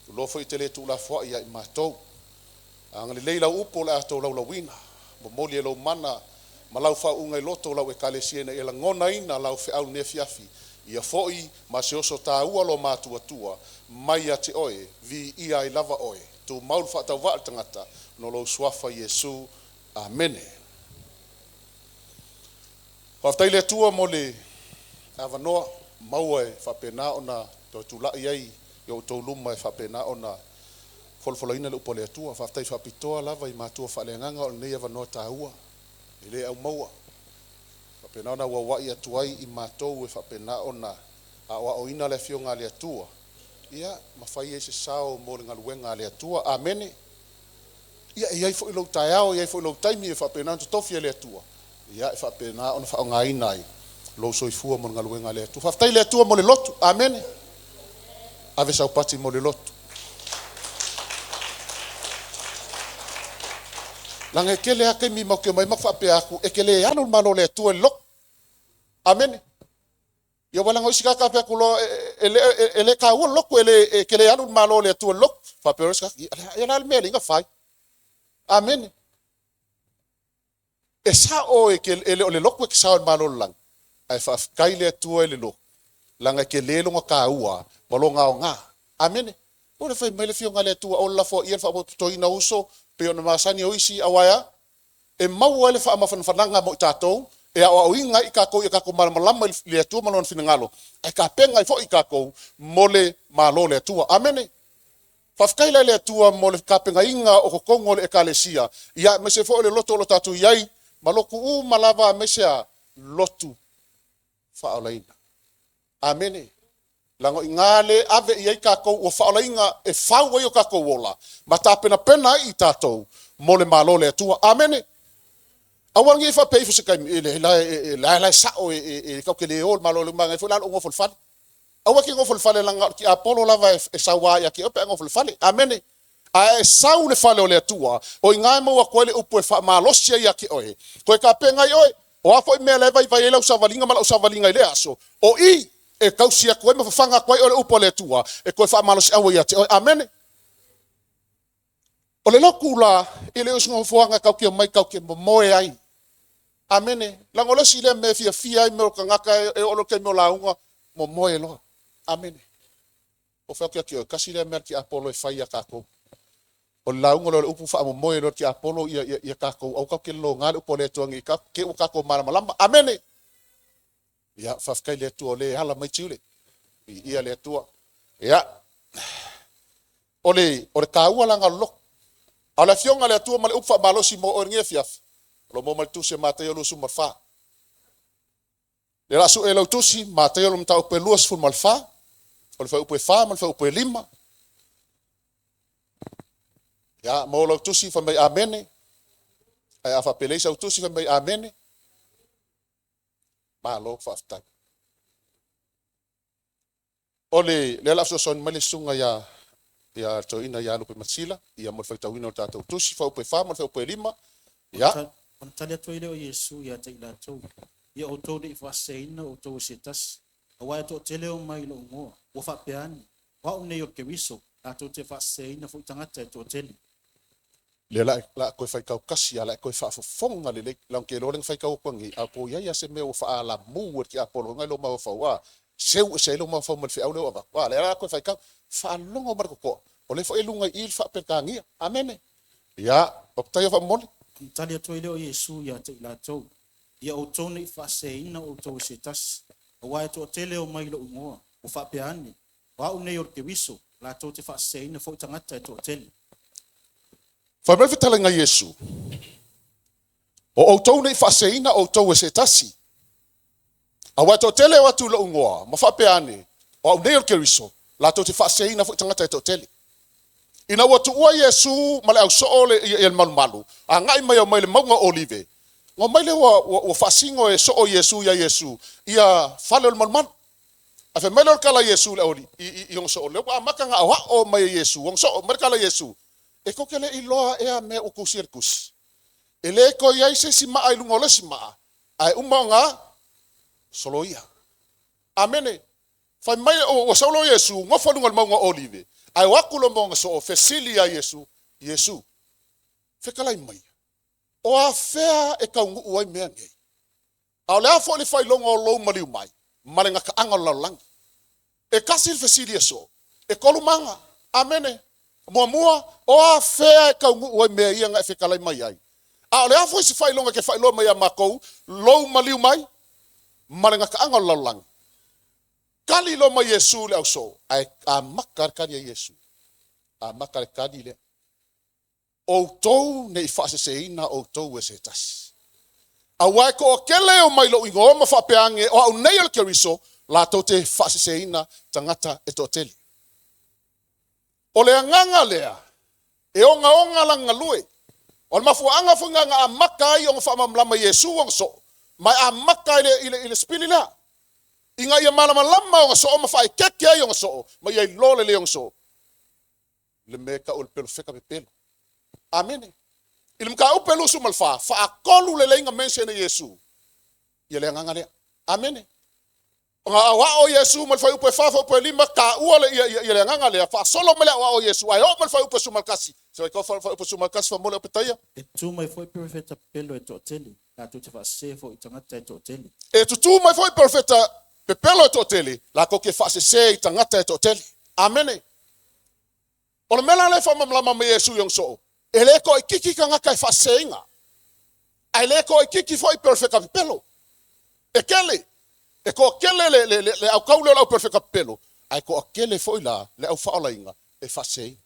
Uloa foi e te le tuulafoai ia i matou. Agalelei lau upu o le a tolaulauina. Momoli e lou mana ma lau faauuga i loto o lau ekalesia ina ia lagonaina lau feau i lenei afiafi. Ia foi ma se oso taua lo matuatua mai ia te oe, viia ai lava oe. Tumau le faatauvaa le tagata, no lou suafa Iesu. Amene. Faafetai i le Atua mo le avanoa maua e faapena ona toe tulai ai i outou luma e faapena ona folafolaina le upu a le Atua. Faafetai faapitoa lava i matua faaleagaga o lenei avanoa taua e le aumaua. Faapena ona auauai atu ai i matou e faapena ona aoaoina le afioga a le Atua, ia ma fai ai se sao mo le galuega a le Atua. Amene. Ia e i ai foi lou taeao, e i ai foi lou taimi e faapena ona totofi e le Atua, ia e faapena ona faaaogaina ai lou soifua mo le galuega a le Atua. Faafetai i le Atua mo le lotu. Amene. Ave sau pati mo le lotu. Laga e tele lava taimi matou te omai ma faapea atu, e te le alu i le Malo o le Atua i le lotu. Amene. Ia ua laga o isi tagata faapea atu loa, e le taua le lotu, e le, e te le alu i le Malo o le Atua i le lotu. Faapea loa isi tagata, ia o le a le mea e alii ona fai. Amene. E sao e, e le o le lotu e te sao i le Malo o le lagi, ae faafetai le Atua i le lotu, laga e tele lona taua ma lona aoga. Amene. O le fai mai le afioga a le Atua, o le lafoaia le faapotopotoina o uso, pei ona masani o isi, aua e a? E maua ai le faamafanafanaga mo i tatou, e aoaoina ai i tatou ia tatou malamalama i le Atua ma lona finagalo, ae tapena ai foi i tatou mo le Malo o le Atua. Amene. Faafetai la i le Atua mo le tapenaina o totonu o le Ekalesia, ia aemaise foi o le lotu o lo o tatou i ai, ma lotu uma lava aemaise a lotu faaolaina. Amene. Leaga o i ina lea e ave i ai tatou ua faaolaina e fau ai o tatou ola ma tapenapena ai i tatou mo le Malo o le Atua. Amene. Aua nei faapea ifo se taimi, e la e sao e tatou te le o i le Malo o le Atua, foi la lou nofo i le fale. Aua e te nofo i le fale leaga o le tiapolo lava e saua ia te oe pe a nofo i le fale. Amene. Ae sau i le fale o le Atua, o i ina e maua atu ai le upu e faamalosi ai ia te oe, toe tapena ai oe. O a foi mea la e vaivai ai lau savaliga ma lau savaliga i lea aso, o i e tausi atu ai ma fafaga atu ai oe le upu a le Atua, e toe faamalosiau ai ia te oe. Amene. O le lotu la, e le o se nofoaga tatou te omai tatou te momoe ai. Amene. Leaga o le isi lea mea e fiafia ai mea o tagata e oo loa i le taimi o lauga, momoe loa. Amene. O fai atu ia te oe, tasi lea mea a le tiapolo e fai ia tatou. O le lauga loa o le upu faamomoe loa le tiapolo ia tatou, aua tatou te lologa le upu a le Atua nei te i ua tatou malamalama. Amene. Ia, faafetai i le Atua o lea e ala mai tiule. Viia le Atua. Ia, o le taua laga o le lotu. A o le afioga a le Atua ma le upu faamalosi mo oe i lenei afiafi, o lo o maua mai le tusi a Mataio 24. Le la sue lau tusi, Mataio le mataupu e 24, o le fuaiupu e 4 ma le fuaiupu e 5. Ia, mo lau tusi, fai mai amene. Ae a faapelei sau tusi, fai mai amene. Malo faafetai. O le lea la fesoasoani mai le susuga ia le toeaina ia Lupe Masila, ia mo le faitauina o le tatou tusi, fuaiupu e 4 ma le fuaiupu e 5. Ia. Ona tali atu ai lea o Iesu ia te i latou, Ia outou ne i faaseseina outou e se tasi, aua e toatele e omai i lou igoa, ua faapea ane, O au nei o le Keriso, latou te faaseseina foi tagata e toatele. Lea la a toe faitau kasi a la e toe faafofoga lelei. Leaga ou te iloa lea na faitau atu anei, a po o i ai lava se mea ua faalamu e le tiapolo i lou mafaufau, a seu ese ai lou mafaufau mai le feau lea ua avatu. A lea la a toe faitau, faalogo ma le totoa, o lea foi e luga i i le faa-Peretania. Amene. Ia, Papatai faamomoli. Ona tali atu ai lea o Iesu ia te i latou, Ia outou ne i faaseseina outou e se tasi, aua e toatele e omai i lou igoa, ua faapea ane, O au nei o le Keriso, latou te faaseseina foi tagata e toatele. Fai mai le fetalaiga a Iesu, O outou ne i faaseseina outou e se tasi, aua e toatele e o atu i lou igoa, ma faapea ane, O au nei o le Keriso, latou te faaseseina foi tagata e toatele. Ina ua tuua Iesu ma le ausoo le, ia, ia le malumalu, agai mai au mai le mauga o Olive, na omai lea ua, ua, ua faasino e soo Iesu iā Iesu ia fale o le malumalu. Ae fai mai lea o le tala a Iesu i le aualii, i, i, i ona soo, lea ua amata ona aoao mai e Iesu, ona soo mai le tala a Iesu, E tou te le i iloa ea mea ua tusia i le tusi? E le toe i ai se isi maa i luga o le isi maa, ae uma ona soloia. Amene. Fai mai, ua sau loa Iesu, nofo i luga o le mauga o Olive, ae o atu loa ma ona soo, fesili ia Iesu, Iesu, fetalai maia, o afea e taunuu ai mea nei? A o le a foi le faailoga o lou maliu mai, ma le gataaga o le lalolagi? E tasi le fesili e soo, e tolu maga. Amene. Muamua, o afea e taunuu ai mea ia na e fetalai mai ai? A o le a foi se faailoga e te faailoa mai ia matou, lou maliu mai, ma le gataaga o le lalolagi? Tali loa mai Iesu i le ausoo, ae amata le tali a Iesu. Amata le tali lea. Outou ne i faaseseina outou e se tasi. Aua e toatele e omai i lou igoa ma faapea ane, O au nei o le Keriso, latou te faaseseina tagata e toatele. O le agaga lea, e ogaoga lana galue. O le mafuaaga foi na amata ai ona faamalamalama e Iesu ona soo, ma e amata i le, i le, i le sipili lea, ina ia malamalama ona soo ma faaeteete ai ona soo, ma ia iloa lelei ona soo le mea e tau o le pelofeta pepelo. Amene. I le mataupu e 24, faatolu lelei na mention e Iesu ia le agaga lea. Amene. Ona aoao Iesu ma le fuaiupu e 4, fuaiupu e 5, taua le, ia, ia, ia le agaga lea, faasolo mai le aoao o Iesu, ae oo mai le fuaiupu e 11. Se i tau fuaiupu e 11 faamolemole Opetaia. E tutū mai foi perofeta pepelo e toatele, latou te faasese foi i tagata e toatele. E tutū mai foi perofeta pepelo e toatele, latou te faasese i tagata e toatele. Amene. O le mea la lea e faamalamalama mai e Iesu i ona soo, e le toaitiiti tagata e faaseseina, ae le toaitiiti foi perofeta pepelo. E tele, e toatele le, le, le, le autau lea o le au perofeta pepelo, ae toatele foi la le au faaolaina e faaseseina.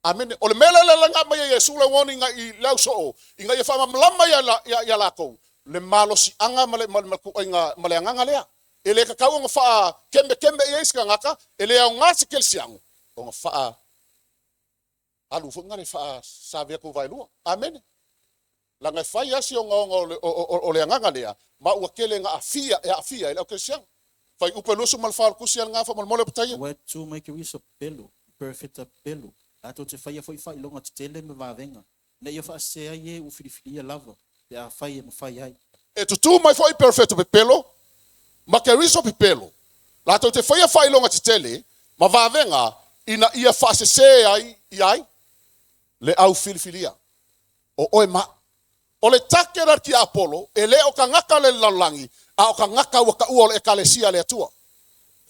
Amene. O le mea lea le laga mai e Iesu le uoni i le au soo, ina ia faamalamalama ia, ia, ia latou le malosiaga ma le, ma le, ma le, ma le agaga lea. E le tatau ona faakemekeme i ai se tagata, e le aoga se kerisiano, ona faa alu foi ngale faasave atu vaelua. Amene. Leaga e fai lava si ogaoga o le, o, o, o le agaga lea, ma ua tele na aafia, e aafia ai le au kerisiano. Fuaiupu e 24 o le tusi a lena faamolemole Opetaia. Aua e tutū mai Keriso pepelo, ma perofeta pepelo, latou te faia foi faailoga tetele ma vavega, ina ia faasese ai e ua filifilia lava, pe afai e mafai ai. E tutū mai foi perofeta pepelo, ma Keriso pepelo, latou te faia faailoga tetele ma vavega, ina ia faasese ai i ai le au filifilia, o oe ma au. O le take la le tiapolo, e le o tagata le lalolagi, a o tagata ua taua o le Ekalesia a le Atua.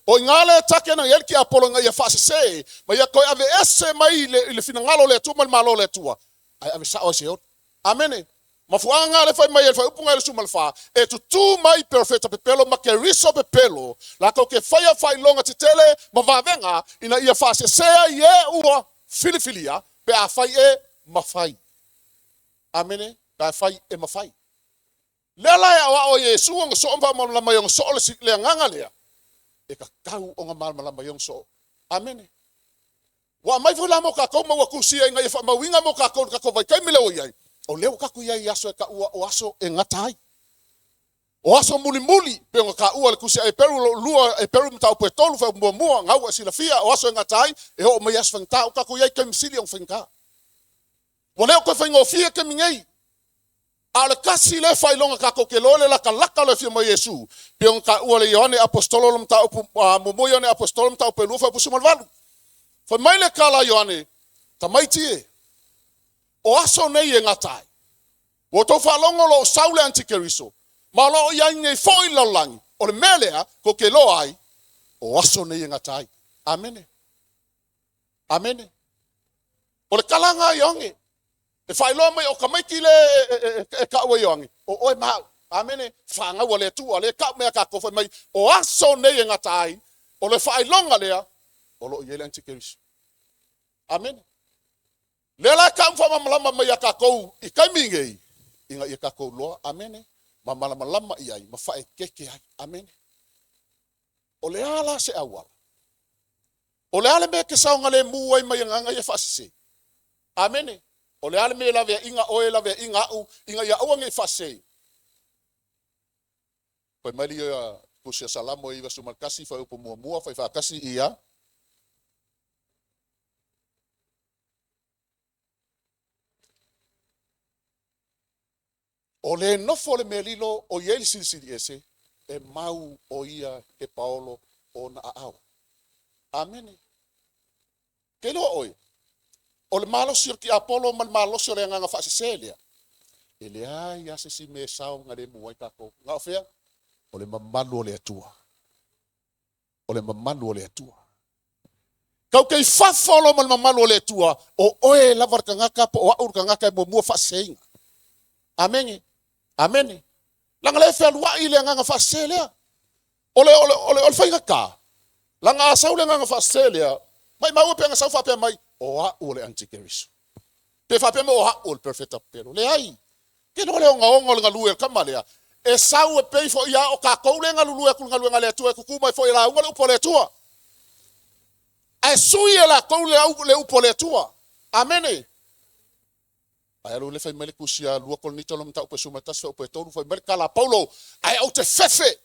O i ina le take na i ai le tiapolo ina ia faasese ma ia toe aveese mai i le, i le finagalo o le Atua ma le Malo o le Atua, ae ave sao ai Seoli. Amene. Mafuaaga lea fai mai ai le fuaiupu 24, e tutū mai perofeta pepelo ma Keriso pepelo, latou te faia faailoga tetele ma vavega ina ia faasese ai e ua filifilia, pe afai e mafai. Amene. Pe afai e mafai. Lea la e aoao ai e Iesu ona soo ma faamalamalama ai ona soo le, le agaga lea, e tatau ona malamalama ai ona soo. Amene. Ua aumai foi la mo tatou ma ua tusia ina ia faamauina mo tatou i le tatou vaitaimi lea ua i ai, o lea ua tatou i ai i aso e taua o aso e gata ai. O aso mulimuli, pei ona taua e le Tusi a Eperu, lua Eperu mataupu e tolu, fuaiupu muamua, gau ua e silafia, o aso e gata ai, e oo mai i aso faigata. Ua tatou i ai i taimi sili ona faigata. Ua le o toe faigofie taimi nei. A o le tasi lea faailoga tatou te iloa le latalata o le afio mai o Iesu, pei ona taua e le Ioane Aposetolo le mataupu, muamua Ioane Aposetolo mataupu e 2 fuaiupu 18. Fai mai le tala a Ioane, tamaiti e, o aso nei e gata ai. Ua outou faalogo o lo o sau le Antikeriso, ma o lo o i ai nei foi i le lalolagi, o le mea lea tou te iloa ai, o aso nei e gata ai. Amene. Amene. O le talaga a Ioane, e faailoa mai o tamaiti le e taua e Ioane, o oe ma au. Amene. Fanau a le Atua, le tau mea tatou fai mai, o aso nei e gata ai, o le faailoga lea, o lo o i ai le antikeriso. Amene. Lea la e tau faamalamalama mai ia tatou i taimi nei, ina ia tatou iloa, amene, ma malamalama i ai, ma faaeteete ai. Amene. O le a la se auala? O le a le mea e te saogalemu ai mai agaga ia faasese? Amene. O le a le mea e laveaiina oe, laveaiina au, ina ia aua ne i faasese? Fai mai le ia Tusi a Salamo e 91, fuaiupu muamua, fai faatasi ia. O le nofo le mea lilo o i ai le silisili ese, e mau o ia ke paolo o ona aao. Amene. Ke iloa oe, o le malosi o le tiapolo ma le malosi o le agaga faasese lea, e leai lava se isi mea e saogalemu ai tatou. Na o fea? O le mamalu o le Atua. O le mamalu o le Atua. Kau te i fafo loa ma le mamalu o le Atua, o oe lava le tagata po o au le tagata e muamua faaseseina. Amene. Amene. Leaga lea e fealuai le agaga faasese lea. O le, o le, o le, o le faigata, leaga a sau le agaga faasese lea, maimau e pe ana sau faapea mai, o au o le antikeriso. Pe faapea mai o au o le perofeta pepelo. Leai. Ke iloa le ogaoga o le galue o le tama lea, e sau e pei foi a o tatou le galulue atu i le galuega a le Atua e tutu mai foi e lauga le upu a le Atua. Ae sui e latou le au le upu a le Atua. Amene. Ae alu le fai mai le tusi a 2 Korinito lona mataupu e 11 fuaiupu e 3, fai mai le tala a Paulo, ae ou te fefe,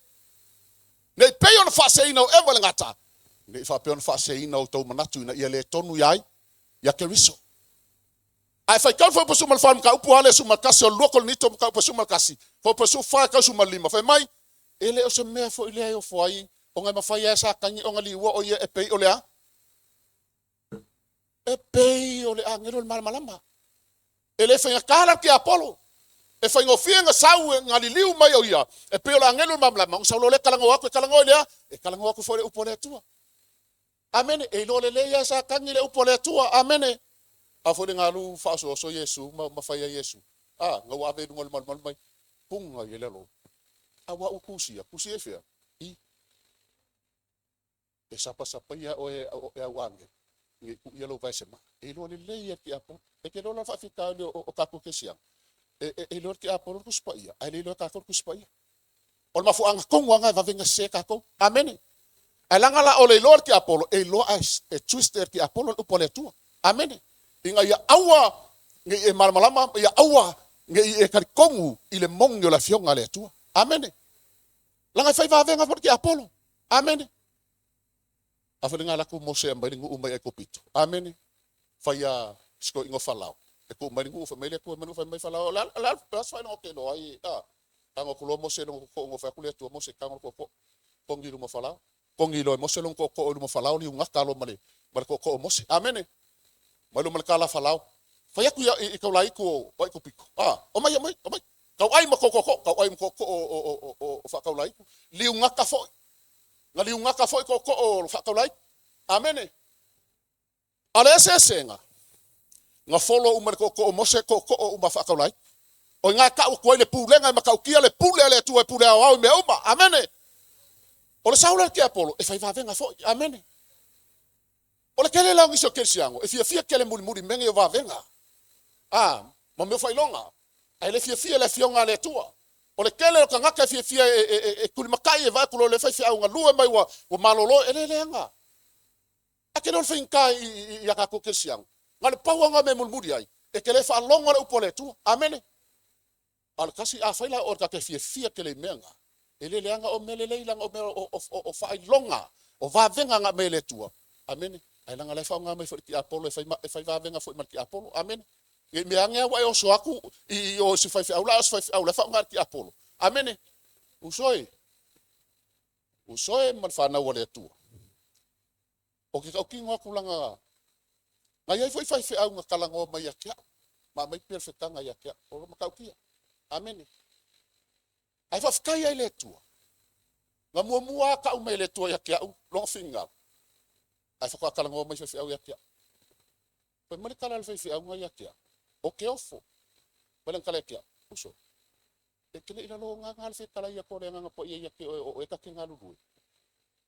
ne i pei ona faaseseina o Eva i le gata, ne i faapea ona faaseseina outou manatu ina ia le tonu ia ai, ia Keriso. Ae faitau le fuaiupu 14 mataupu a le 11 o le 2 Korinito mataupu 11, fuaiupu 14 e tau 15, fai mai, e le o se mea foi lea e ofo ai, ona e mafai lava e Satani ona liua o ia e pei o le a? E pei o le agelo o le malamalama. E le faigata la le tiapolo. E faigofie ona sau e galiliu mai o ia, e pei o le agelo o le malamalama, ona sau loa lea talanoa atu, e talanoa i le a? E talanoa atu foi i le upu a le Atua. Amene. E iloa lelei lava e Satani le upu a le Atua. Amene. A foi le galu faaosooso Iesu ma fai ai Iesu, a, na ua ave i luga o le malumalu mai, puga i ai lalo. A ua au kusia, kusia i fea? I. E sapasapaia oe e au agelo, nei tuu ia lou vae se maa. E iloa lelei e le tiapolo. E te iloa la le faafitauli o tatou kerisiano. E iloa e le tiapolo le Tusi Paia, ae le iloa e tatou le Tusi Paia. O le mafuaaga tonu lava lena e vave ona sese tatou. Amene. Ae leaga la o le iloa e le tiapolo, e iloa ae e twist e le tiapolo le upu a le Atua. Amene. Ina ia aua ne i e malamalama, ia aua ne i e talitonu i le moni o le Afioga a le Atua. Amene. Leaga e fai vavega foi le tiapolo. Amene. A foi le galaku Mose e aumai le nuu mai Aikupito. Amene. Fai a si toeaina o Falao. E tuu mai le nuu, fai mai le Atua mai le nuu, fai mai Falao, o le a, o le a se faailoga ou te iloa ai, a? Tago atu loa Mose i lona tootoo, na fai atu le Atua, Mose, tago le tootoo, togi i luma o Falao. Togi loa e Mose lona tootoo i luma o Falao, liugata loa ma le, ma le tootoo o Mose. Amene. Mai loa ma le tala a Falao, fai atu ia i, i taulaitu o Aikupito, a, omai, omai, omai. Tauai ma tou tootoo, tauai ma tootoo o faataulaitu, liugata foi. Na liugata foi tootoo o faataulaitu. Amene. A o le eseesega, na follow uma e le tootoo o Mose tootoo uma faataulaitu. O i ina e tau atu ai le pulega e matautia le pule a le Atua e pule aoao i mea uma. Amene. O le sau lea o le tiapolo, e fai vavega foi. Amene. O le tele la o nisi o kerisiano e fiafia tele mulimuli i mea nei o vavega, a, ma mea o faailoga, ae le fiafia i le Afioga a le Atua. O le tele o tagata e fiafia e tulimatai e vaai atu loa i le faifeau galue mai ua malolo, e le leaga. Ae tele o le faigata i a tatou kerisiano, na o le pau lava lena o mea e mulimuli ai, e te le faalogo le upu a le Atua. Amene. A o le tasi, afai la o oe ta te fiafia tele i mea na, e le leaga o mea lelei, leaga o mea o faailoga, o vavega na aumai e le Atua. Amene. Ae leaga la e faaaoga mai foi le tiapolo e fai vavega foi ma le tiapolo. Amene. Nei mea ane ua e oso aku i o se faifeau la o se faifeau la faaaoga e le tiapolo. Amene. Uso e, uso e ma le fanau a le Atua. O ke tautino atu laga na i ai foi faifeau na talanoa mai ia te au, ma aumai pelofetaga ia te au. O le matautia. Amene. Ae faafetai ai i le Atua. Na muamua lava tau mai e le Atua ia te au lona finagalo, ae faatoa talanoa mai faifeau ia te au. Fai mai le tala a le faifeau na ia te au, o te ofo. Fai mai lana tala ia te au, uso, e te le i lalo gaga le fetalai atu a le Agaga Paia ia te oe o oe ta te galulue.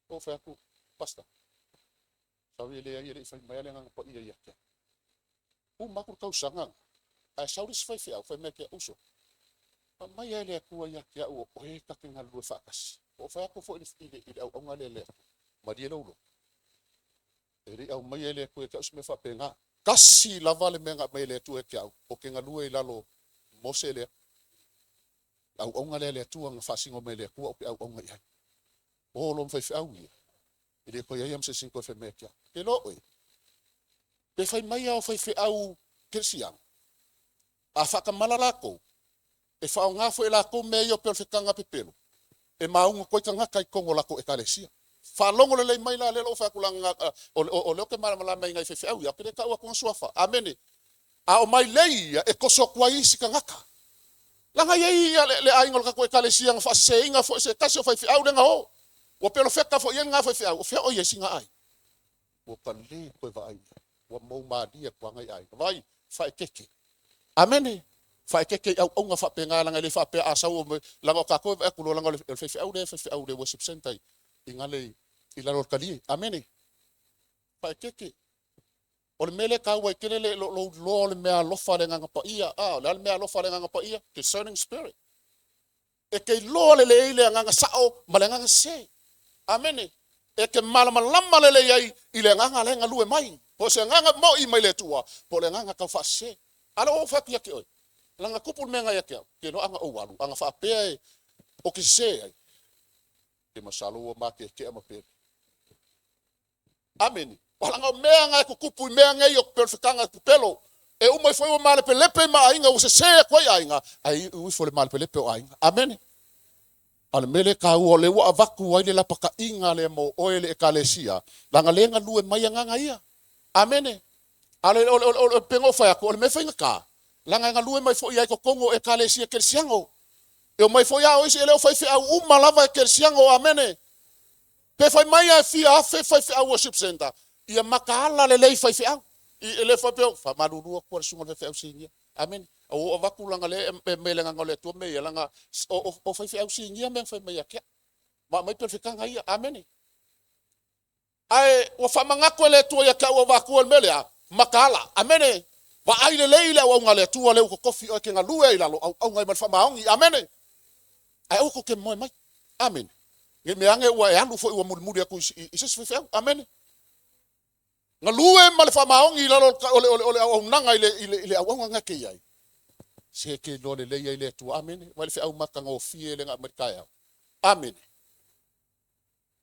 Ou fai atu, Pastor, sorry e leai e le i fai mai le Agaga Paia ia te au. Uma atu le tausaga na, ae sau le isi faifeau fai mai ia te au, uso, aumai lava e le Atua ia te au o oe ta te galulue faatasi. Ou fai atu foi i le auauna lea a le Atua, malie lou loto. E le i aumaia e le Atua ia te au se mea faapena. Tasi lava le mea na aumai e le Atua ia te au, ou te galue i lalo o Mose lea. Le auauna lea a le Atua na faasino mai e le Atua ou te auauna i ai. O lou faifeau ia, e le toe i ai lava ma se isi na toe fai mai ia te au. Ke iloa oe, pe fai mai lava o faifeau kerisiano, a faatamala latou, e faaaoga foi e latou mea ia o pelofetaga pepelo, e mauga atu ai tagata i totonu o latou ekalesia. Faalogo lelei mai la lea o lou fai atu leaga o lea ou te malamalama i nai faifeau ia, ou te le tau atua suafa. Amene. A o mailei ia e toso atu ai isi tagata. Leaga e i ai ia le aiga o le tatou ekalesia na faaseseina foi e se tasi o faifeau lea na o. Ua pelofeta foi i ai lena faifeau, o fea o i ai sina aiga? Ua ta le toe vaai i ai. Ua mou malie atu lava nai aiga. Vaai, faaeteete. Amene. Faaeteete i auauna faapena, leaga e le faapea a sau o leaga o tatou e vaai atu loa, leaga o le faifeau lea e faifeau i le worship centre i gale i lalo o le talie. Amene. Faaeteete. O le mea lea e taua ai tele le lou iloa o le meaalofa a le Agaga Paia. A, o le a le meaalofa a le Agaga Paia? Discerning spirit. E te iloa lelei le agaga sao ma le agaga sese. Amene. E te malamalama lelei ai i le agaga la e galue mai. Po o se agaga moi mai le Atua, po o le agaga tau faasese. A o lea ua ou fai atu ia te oe, leaga tupu le mea na ia te au, te iloa a na ou alu, a na faapea e ou te sese ai, te masalo ua matetea ma pele. Amene. Leaga o mea na e tutupu i mea nei o pelofetaga pepelo, e uma ifo ai ua malepelepe ma aiga, ua sese atu ai aiga, ae iu ifo i le malepelepe o aiga. Amene. A o le mea lea e taua, o lea ua avatu ai le lapataiga lea mo oe le Ekalesia, leaga lea e galue mai agaga ia. Amene. A o le, o le, o le, pei ona ou fai atu, o le mea faigata, leaga e galue mai foi lava i totonu o Ekalesia Kerisiano. E omai foi lava o isi, e le o faifeau uma lava e Kerisiano. Amene. Pe fai mai lava e fia afe faifeau worship centre, ia mataala lelei faifeau. I, e le faapea, faamalulu atu a le susuga i le faifeau sinia. Amene. Ua ou avatu leaga lea e aumai e le Agaga o le Atua mea ia, leaga o, o, o faifeau sinia mea na fai mai ia te au. Ma aumai pelefetaga ia. Amene. Ae ua faamanatu e le Atua ia te au avatua le mea lea, mataala. Amene. Vaai lelei le auauga a le Atua lea ua totofi oe e te galue ai i lalo, auauga ai ma le faamaoni. Amene. Ae aua tou te moe mai. Amene. Ne i mea ane ua e alu foi ua mulimuli atu i, i se isi faifeau. Amene. Galue ma le faamaoni i lalo o le, o le, o le auaunaga i le, i le, i le auauga na te i ai. Se te iloa lelei ai le Atua. Amene. Vai le feau matagofie lea na aumai le taeao. Amene.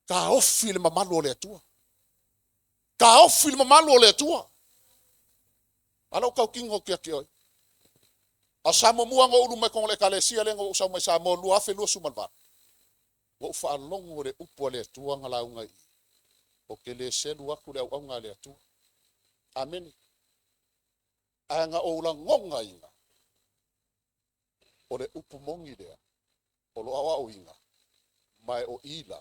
Taofi le mamalu o le Atua. Taofi le mamalu o le Atua. A lou tautino atu ia te oe. A o sa muamua na ou ulu mai totonu o le Ekalesia lea na ou sau mai Samoa 2028, ua ou faalogo i le upu a le Atua na lauga i i, Ou te le selu atu le auauna a le Atua. Amene. Ae na ou lagonaina o le upu moni lea o lo aoaoina, ma e o i la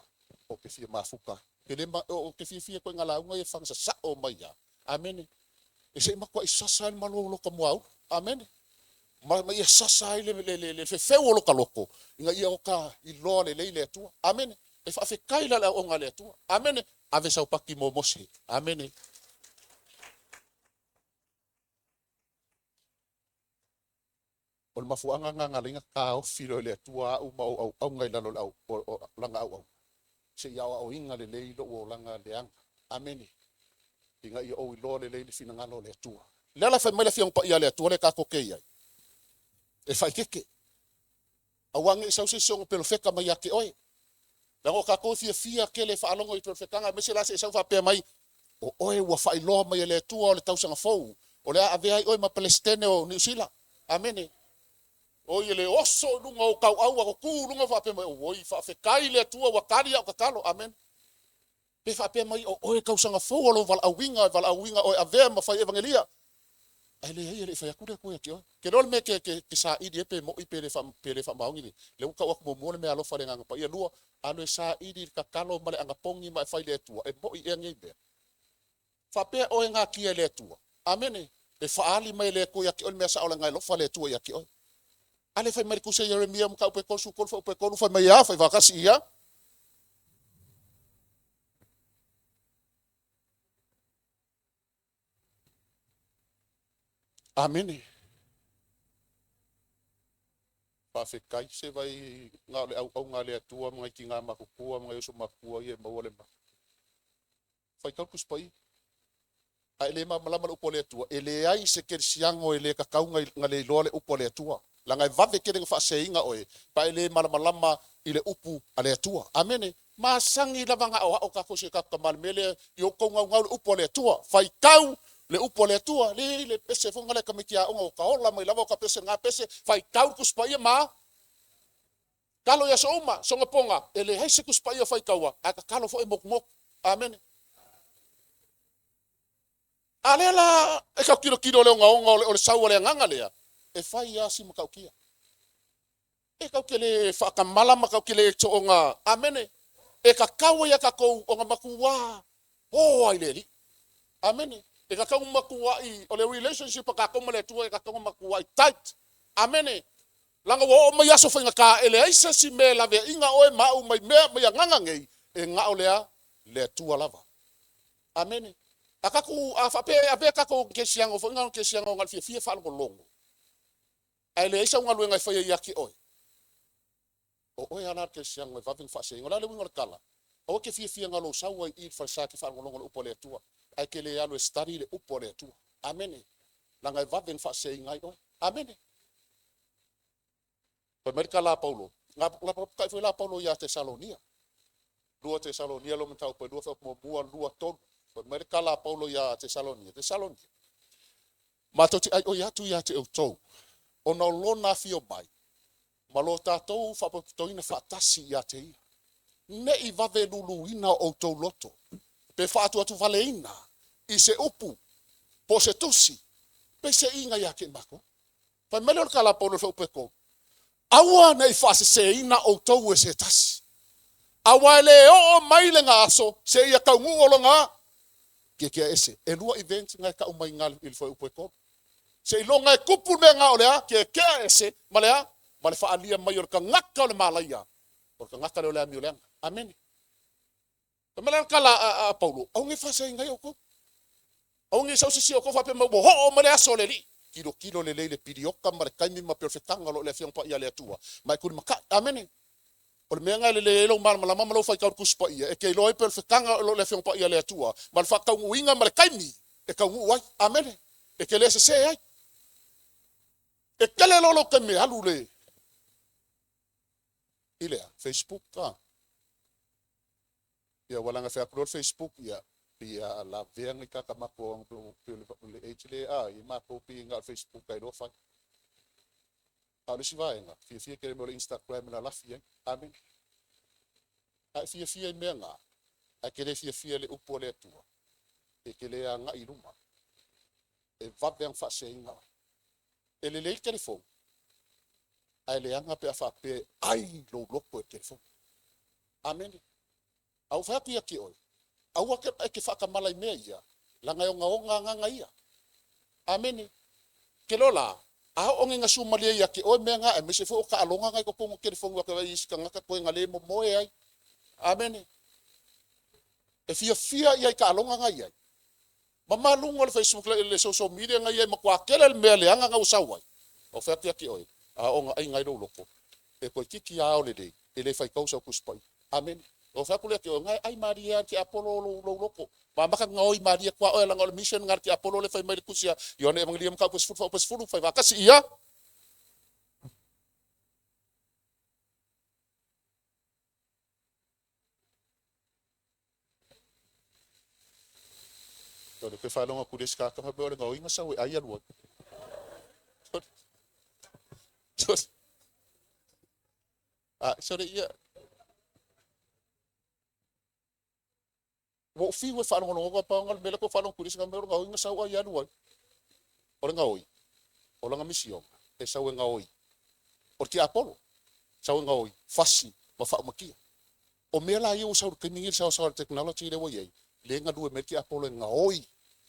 ou te fia mafuta ai. Ke le ma, ou te fiafia koe nga lauga ia whanga sasao mai ia. Amene. E se i matuai sasa ai le malo o lota muaulu. Amene. Ma, ma ia sasa ai le, le, le, le fefeu o lota loto, ina ia oka iloa lelei le Atua. Amene. E faafetai la le auauna a le Atua. Amene. Ave sau paki mo Mose. Amene. O le mafuaaga lena na ala ai ona taofi loa e le Atua au ma ou auauna i lalo o le au, o, o, lana auauna, se i aoaoina lelei lou olaga leaga. Amene. Ina ia ou iloa lelei le finagalo o le Atua. O le ala e fai mai le Afioga Paia a le Atua lea tatou te i ai, e faaeteete. Aua ne i sau se isi ono pelofeta mai ia te oe. Leaga o tatou e fiafia tele e faalogo i pelofetaga, aemaise la se i sau faapea mai, o oe ua faailoa mai e le Atua o le tausaga fou, O le a avea ai oe ma Pelesitene o Niu Sila. Amene. O ia le oso i luga o tauau a tu i luga faapea mai, oi faafetai le Atua ua tali au tatalo. Amene. Pe faapea mai o oe tausaga fou o lou valaauina, valaauina oe avea ma fai evangelia. Ai le ai le fai atu le Atua ia te oe. Ke loa le mea ke saili e pe mo'i pe le faamaoni le. Le ua tau atu muamua le mea alofa le agaga paia. Lua, alu e saili le tatalo ma le anapogi ma e fai le Atua. E mo'i ea nei mea. Faapea oe ngā kia le Atua. Amene. E faali mai le Atua ia te oe le mea sao le ngai alofa le Atua ia te oe. Ale fai mai le tusi a Ieremia ma tau pe tolu su tolu fa pe tolu fai mai ia fai whakasi ia. Amene. Whawhekai se vai ngā le au au ngā le Atua mga i ki ngā makukua mga i oso makukua ia e maua le ma. Whai kau kuspai. A e le ma malama le upo le Atua. E le ai se kerisiango e le kakau ngai le iloa le upo le Atua. Langa e vave kere nga whaaseinga oe. Pa e le malamalama i le upu a le Atua. Amene. Ma sangi lava ngā o kako se kako kamale mele i o kau ngau ngau le upo le Atua. Whai kau le upo le Atua. Le le pese fonga le kamikia onga o ka ola mai lava o ka pese ngā pese. Whai kau kuspai ma. Kalo ia souma, songa ponga. E le hei se kuspai o whai kaua. A ka kalo fo e moku moku. Amene. A lea la, e kau kilo kilo le onga onga o le saua le anganga lea. E whai ia si makau kia. E kau ke le whakamala makau ke le toonga. Amene. E ka kaua ia kakou onga makua. O ai le li. Amene. E ka kau makua i, o le relationship a kakou ma le Atua e ka kau makua i tight. Amene. Langa wa o mai aso whainga ka ele aisa si me la vea inga oe mau mai mea mai anganga ngei. E ngao lea, le Atua lava. Amene. A kaku, a whape, a pea kakou ke siango, fo inga ke siango ngal fia fia whalongo longo. A ele aisa unga luenga i whaia ia ki oe. O oe ala ke siango e vaveng whaase ingo la le wingo le kala. O ke fia fia ngalo saua i whalsa ke whalongo longo le upo le Atua. Ai ke le alu e study le upo le Atua. Amene. Langa e vaveng whaase inga i oe. Amene. Pai mai ka la Paulo. Nga la kai foi la Paulo ia Tesalonia. Lua Tesalonia lo matau pe lua fa mo mua lua tolu. Pai mai ka la Paulo ia Tesalonia. Tesalonia. Ma toti ai o ia tu ia te outou. Ona o lona fio mai. Ma lo tātou whapaputoina whaatasi ia te ia. Ne i vave luluina o outou loto. Pe whaatu atu valeina. I se upu. Po se tusi. Pe se inga ia ke mako. Pai mai le o le kala Paulo le whaupeko. Aua nei whaaseseina outou e se tasi. Aua e le oo mai le ngā aso, se ia kaungu o lo ngā. Kia kia ese, e lua event ngai ka umai ngā i le whaupeko. Se i longa e kupu mea ngā o lea, kia kia ese, ma lea, ma le whaalia mai o le kangaka o le malaia. O le kangaka le o lea mi o leanga. Amene. Ka mea kala a Paulo, au nge whaasei ngai o kou. Au nge sausisi o kou whape mau ho o ma le aso le li. Kilo kilo le leile pirioka ma le kaimi ma pe o whetanga lo le whiong pa ia le Atua. Mai kuri maka, amene. O le mea ngai le le elo mala mala mama lo whai kau kuspa ia. E ke iloa pe o whetanga lo le whiong pa ia le Atua. Ma le whakaunguinga ma le kaimi. E kaungu ai, amene. E ke le se se ai. E kele lolo ke me alu le. I lea, Facebook ka. Ia walanga whea kuro Facebook ia. Ia la vea ngai kaka mako ang pe le age le a i mako pi ngā Facebook kai roa whai. A le si vaenga, fia fia kere mo le Instagram na lafi ai. Amen. A fia fia i mea ngā. A ke le fia fia le upo le Atua. E ke le a ngā i luma. E vave ang whaase inga. E le lei telefon. A e le anga pe a whape ai lo loko e telefon. Amen. Au whai atu ia ki oe. Au ake e ke whakamala i mea ia. Langa e onga onga nganga ia. Amene. Ke lola, a o nge ngasu malia ia ki oe mea ngā, e mese fo o ka alonga ngai ko kongo telefon waka wai isi ka ngaka koe ngā le mo moe ai. Amene. E fia fia ia i ka alonga ngai ai. Ma malungo le Facebook le social media ngai ai ma kua kele le mea le anga ngau sau ai. O whai atu ia ki oe. A onga ai ngai lo loko. E koe kiki a ole le, e le whai kausa o kuspai. Amene. O whai kule ki o ngai ai Maria ki Apollo lo lo loko. Ma maka ngoi Maria kwa oe langa o le mission ngai ki Apollo le whai mai le kusia. Ioane Evangelia mka upes fulu, upes fulu, whai wakasi ia. O le pe faalogo atu le isi tagata faapea o le gaoiga sau e ai alu ai. Sole. A, sole ia. Ua ou fiu e faalogologo atu a paoga le mea lea ko faalogo atu i le isi mea o le gaoiga sau ai alu ai. O le gaoi, o lana misiona, e sau e gaoi. O le tiapolo, sau e gaoi, fasi ma faaumatia. O mea la ia ua sau i le taimi lenei i le saoasaoa o le technology lea ua i ai, lea e galue mai ai le tiapolo e gaoi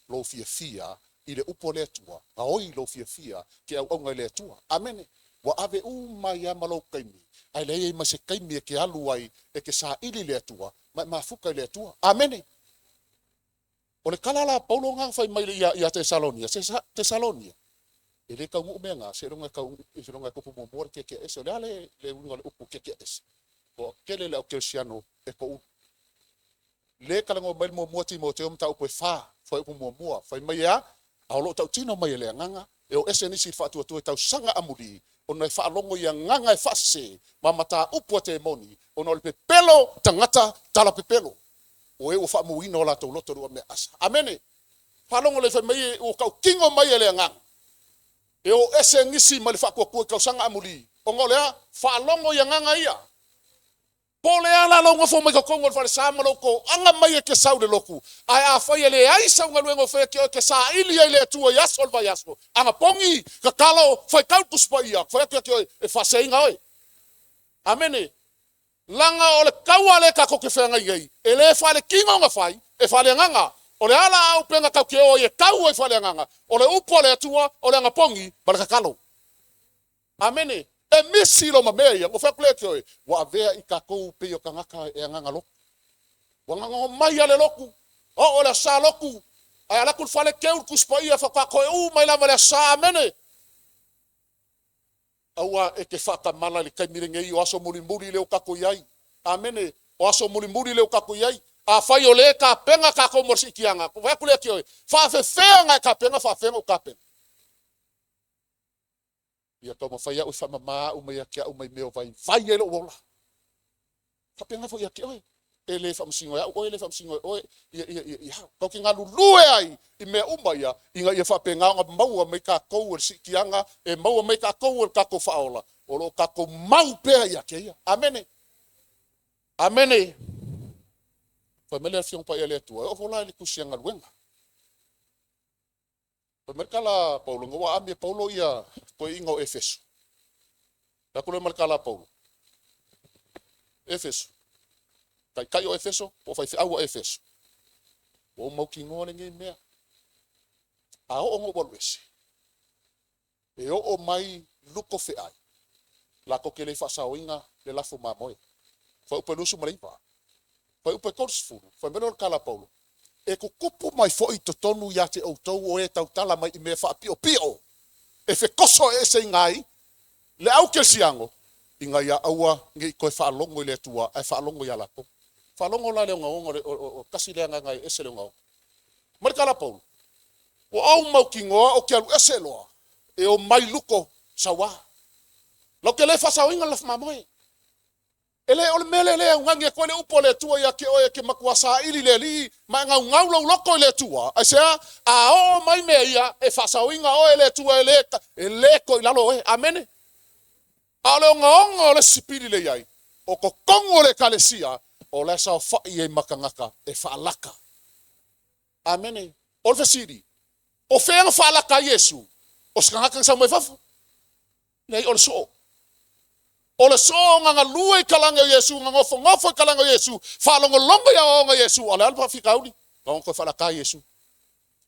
lou fiafia i le upu a le Atua, gaoi lou fiafia ke auauna i le Atua. Amene. Ua ave uma ai lava ma lou taimi, ae leai ai ma se taimi e te alu ai e te saili i le Atua ma e mafuta i le Atua. Amene. O le tala la a Paulo lena na fai mai ia Tesalonia, Tesalonia, e le taunuu mea na, seiloga e tau, seiloga e tupu muamua le kiekie ese. O le a le uiga o le upu kiekie ese? Ua tele le au kerisiano e toulu. Le talanoa mai le muamua Timoteo mataupu e 4, fuaiupu muamua, fai mai e a? A o lo o tautino mai e le agaga, e o ese nisi i le faatuatua i tausaga amuli, ona e faalogo i agaga e faasese ma mataupu a temoni, ona o le pepelo tagata tala pepelo. O e ua faamuina o latou loto i le uamea asa. Amene. Faalogo le fai mai e ua tautino mai e le agaga, e o ese nisi mai le faatuatua i tausaga amuli, ona o le a? Faalogo i agaga ia. Po o le a la lou nofo mai totonu o le falesa ma lou toaga mai e te sau i le lotu, ae afai e leai sau galuega o faia ke oe ke saili ai le Atua i aso o le vaiaso, agapogi, tatalo, faitau le Tusi Paia, fai atu ia te oe e faaseseina oe. Amene. Laga o le taua lea tatou te feagai nei, e le faaletino ona fai, e faaleagaga. O le a la auupega tatou te o ai e tau ai faaleagaga? O le upu a le Atua, o le agapogi ma le tatalo. Amene. E misi lo mamea ia, ngo fai atu lea ke oe, ua avea i tatou pei o tagata e agaga lotu. Ua agaga mai a le lotu, o le asa lotu, ae ala atu le fale keu le Tusi Paia faatoa toe u mai lava le asa. Amene. Aua e te faatamala i le taimi lenei o aso mulimuli lea ua tatou i ai. Amene. O aso mulimuli lea ua tatou i ai. Afai o le tapena tatou mo le siitiaga, fai atu lea ke oe, faafefea ona e tapena, faafefea ona ou tapena. Ia taumafai au e faamama au mai ia te au mai mea o vaivai ai lou ola. Faapena foi ia te oe. E le faamasino e au oe, e le faamasino e oe. Ia, ia, ia, ia. Tau ke galulue ai i mea uma ia, ina ia faapena ona maua mai tatou e le siitiaga, e maua mai tatou e le tatou faaola, o lo o tatou mau pea ia te ia. Amene. Amene. Fai mai le Afioga Paia le Atua, e oo foi la i le tusi a galuega. Fai mai le tala a Paulo, ina ua aami e Paulo ia toeaiina o Efeso. Le atu lea ma le tala a Paulo. Efeso. Taitai o Efeso, po o faifeau o Efeso. Ua ou mautinoa lenei mea. A oo ona ou alu ese, e oo mai luko feai, latou te le faasaoina le lafo mamoe. Fuaiupu e 29. Fuaiupu e 30, fai mai lea o le tala a Paulo, e tutupu mai foi i totonu ia te outou o e tautala mai i mea faapiopio, e fetoso e eseina ai le au kerisiano, ina ia aua nei toe faalogo i le Atua, ae faalogo ia latou. Faalogo la le ogaoga o tasi le agaga e ese le ogaoga. Mai le tala a Paulo, ua ou mautinoa o te alu ese loa, e o mai luko sauā. Lau te le faasaoina le lafo mamoe. E le o le mea lea le augani atu ai le upu a le Atua ia te oe e te matua saili le Alii ma e gaugau lou loto i le Atua. Aisea? A oo mai mea ia, e faasaoina oe e le Atua e le toe i lalo oe. Amene. A o le ogaoga o le sipili le iai, o totonu o le ekalesia, o le saofai ai ma tagata e faalaka. Amene. O le fesili, o fea na faalaka ai Iesu? O se tagata na sau mai fafo? Leai, o le soo. O le soo na galue i kalage o Iesu, na nofonofo i kalage o Iesu, faalogologo i aoaoga o Iesu, a o le a le faafitauli? Na ona toe faalaka ai Iesu.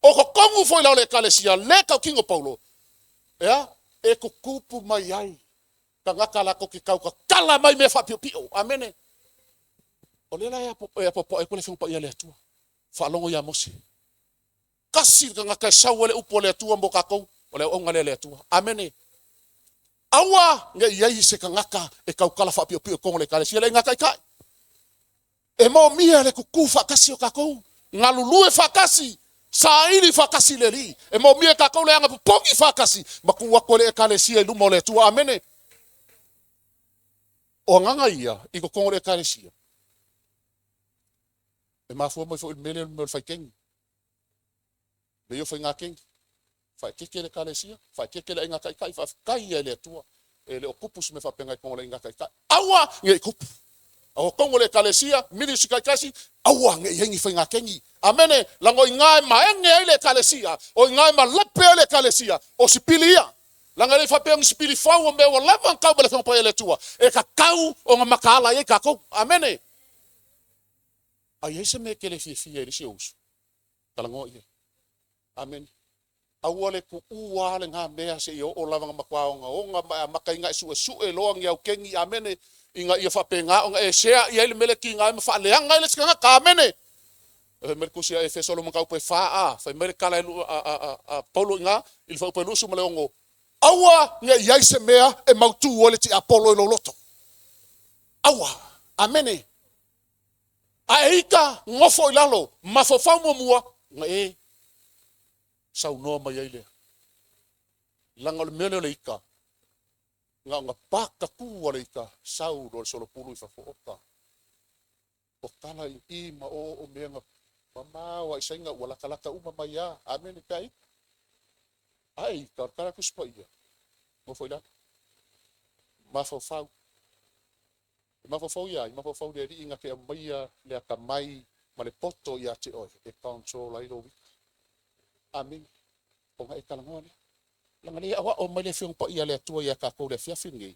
O totonu foi la o le ekalesia, le tautino Paulo, ea, e tutupu mai ai tagata latou te tautatala mai mea faapiopio. Amene. O lea la e apoapoai atu le Afioga Paia a le Atua. Faalogo ia Mose. Tasi le tagata e sau ai le upu a le Atua mo tatou, o le auauna lea a le Atua. Amene. Aua ne i ai se tagata e tautala faapiopio i totonu o le ekalesia le aiga taitai. E moomia le tutu faatasi o tatou, galulue faatasi, saili faatasi le Alii. E moomia e tatou le agapopogi faatasi, ma tuu atu e le ekalesia i luma o le Atua. Amene. O agaga ia i totonu o le ekalesia. E mafua mai foi i le mea lea o le mea o le faiteni. Mea ia o faigakegi. Faaeteete le Ekalesia, faaeteete le Aiga Taitai, faafetai ia i le Atua e le o tupu se mea faapena i totonu o le Aiga Taitai. Aua ne i tupu. O totonu o le Ekalesia, ministry taitasi, aua ne i i ai ni faigakegi. Amene. Leaga o i ina e maene ai le Ekalesia, o i ina e malape ai le Ekalesia, o sipili ia. Leaga e le i faapea o ni sipili fou o mea ua leva ona tau mai le Afioga Paia a le Atua, e tatau ona mataala i ai tatou. Amene. A i ai se mea e te le fiafia i le isi ou uso, talanoa i ai. Amene. Aua le tuua lena mea seia oo lava na matua ogaoga ma e amata ai ona e suesue loa ni aukeni, amene, ina ia faapena ona e sea i ai le mea lea e tiga ai ma faaleaga ai le isi tagata, amene. Fai mai le tusi a Efeso lona mataupu e 4a, fai mai le tala a Paulo i ina i le fuaiupu e 26, Aua ne i i ai se mea e mautu ai le tiapolo i lou loto. Aua. Amene. A e ita, nofo i lalo, mafaufau muamua, ona e saunoa mai ai lea. Leaga o le mea lea o le ita, na ona pakatu a le ita, sau loa le solopulu i fafo, oka, o tala i i ma o o mea na mamao lava i Saina ua latalata uma mai lava. Amene pe a ita. A e ita, o le tala a le Tusi Paia, nofo i lalo, mafaufau. E mafaufau ia ai? Mafaufau i le Alii na te aumaia le atamai ma le poto ia te oe e control ai lou ita. Amene. Ona e talanoa lea. Leaga lea e aoao mai le Afioga Paia a le Atua ia tatou i le afiafi lenei,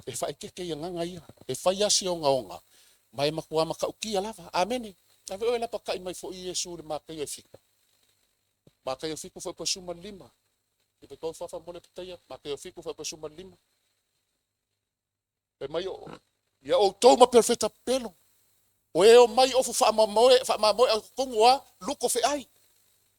e faaeteete i agaga ia, e fai lava si ogaoga, ma e matua matautia lava. Amene. Ave oe e lapatai mai foi Iesu i le Mataio e 7. Mataio 7 fuaiupu e 15. I te tou fafa mo le pitaia, Mataio 7 fuaiupu e 15. Fai mai o ia outou ma perofeta pepelo, o e omai ofu faamamoe, faamamoe au totonu a luko feai.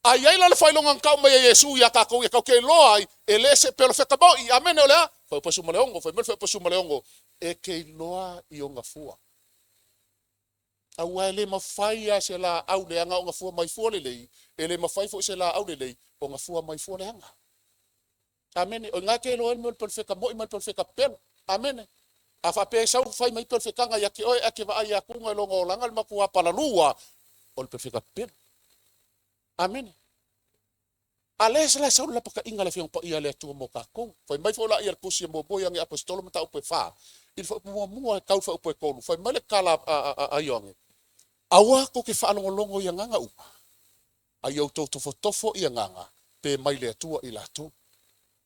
A i ai la le faailoga na tau mai e Iesu ia tatou ia tatou te iloa ai e le se perofeta moi. Amene o le a? Fuaiupu 16, fai mai le fuaiupu 16, e te iloa i ona fua. Aua e le mafai lava se laau leaga ona fua mai fua lelei, e le mafai foi se laau lelei ona fua mai fua leaga. Amene. O i ina e te iloa ai le mea o le perofeta moi ma le perofeta pepelo. Amene. A faapea e sau fai mai perofetaga ia te oe ae te vaai atu i lona olaga le matua palalū lava, o le perofeta pepelo. Amene. A lea la e sau le lapataiga a le Afioga Paia a le Atua mo tatou. Fai mai foi laia i le tusi e muamua ia Aposetolo mataupu e 4, i le fuaiupu muamua e tau i le fuaiupu e 3, fai mai le tala a Ioane, Aua tou te faalogologo i agaga uma, a ia outou tofotofo i agaga pe mai le Atua i latou.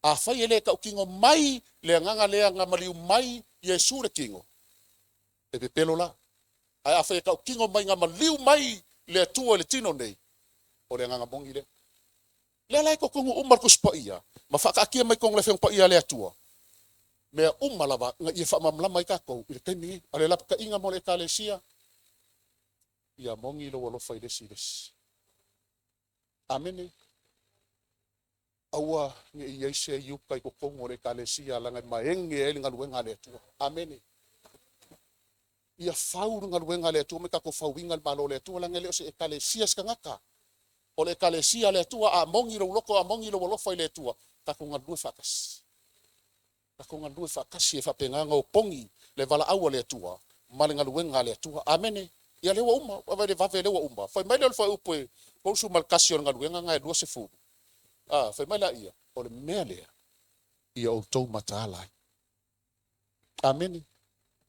Afai e le tautino mai le agaga lea na maliu mai Iesu le tino, e pepelo la. Ae afai e tautino mai na maliu mai le Atua i le tino nei, o le agaga moni lea. Lea la e totonu uma le Tusi Paia ma faataatia mai totonu o le Afioga Paia a le Atua mea uma lava ina ia faamalamalama ai tatou i le taimi nei. A o le lapataiga mo le Ekalesia, ia moni lou alofa i le isi i le isi. Amene. Aua ne i i ai se iuka i totonu o le Ekalesia leaga e maene ai le galuega a le Atua. Amene. Ia fau le galuega a le Atua ma tatou fauina le Malo o le Atua, leaga e le o se Ekalesia se tagata. O le Ekalesia a le Atua, a moni lou loto, a moni lou alofa i le Atua, tatou galulue faatasi. Tatou galulue faatasi e faapena ona opogi le valaau a le Atua ma le galuega a le Atua. Amene. Ia lea ua uma, ua le vave lea ua uma. Fai mai lea o le fuaiupu e 31 o le galuega na e 20. A, fai mai laia, o le mea lea ia outou mataala ai. Amene.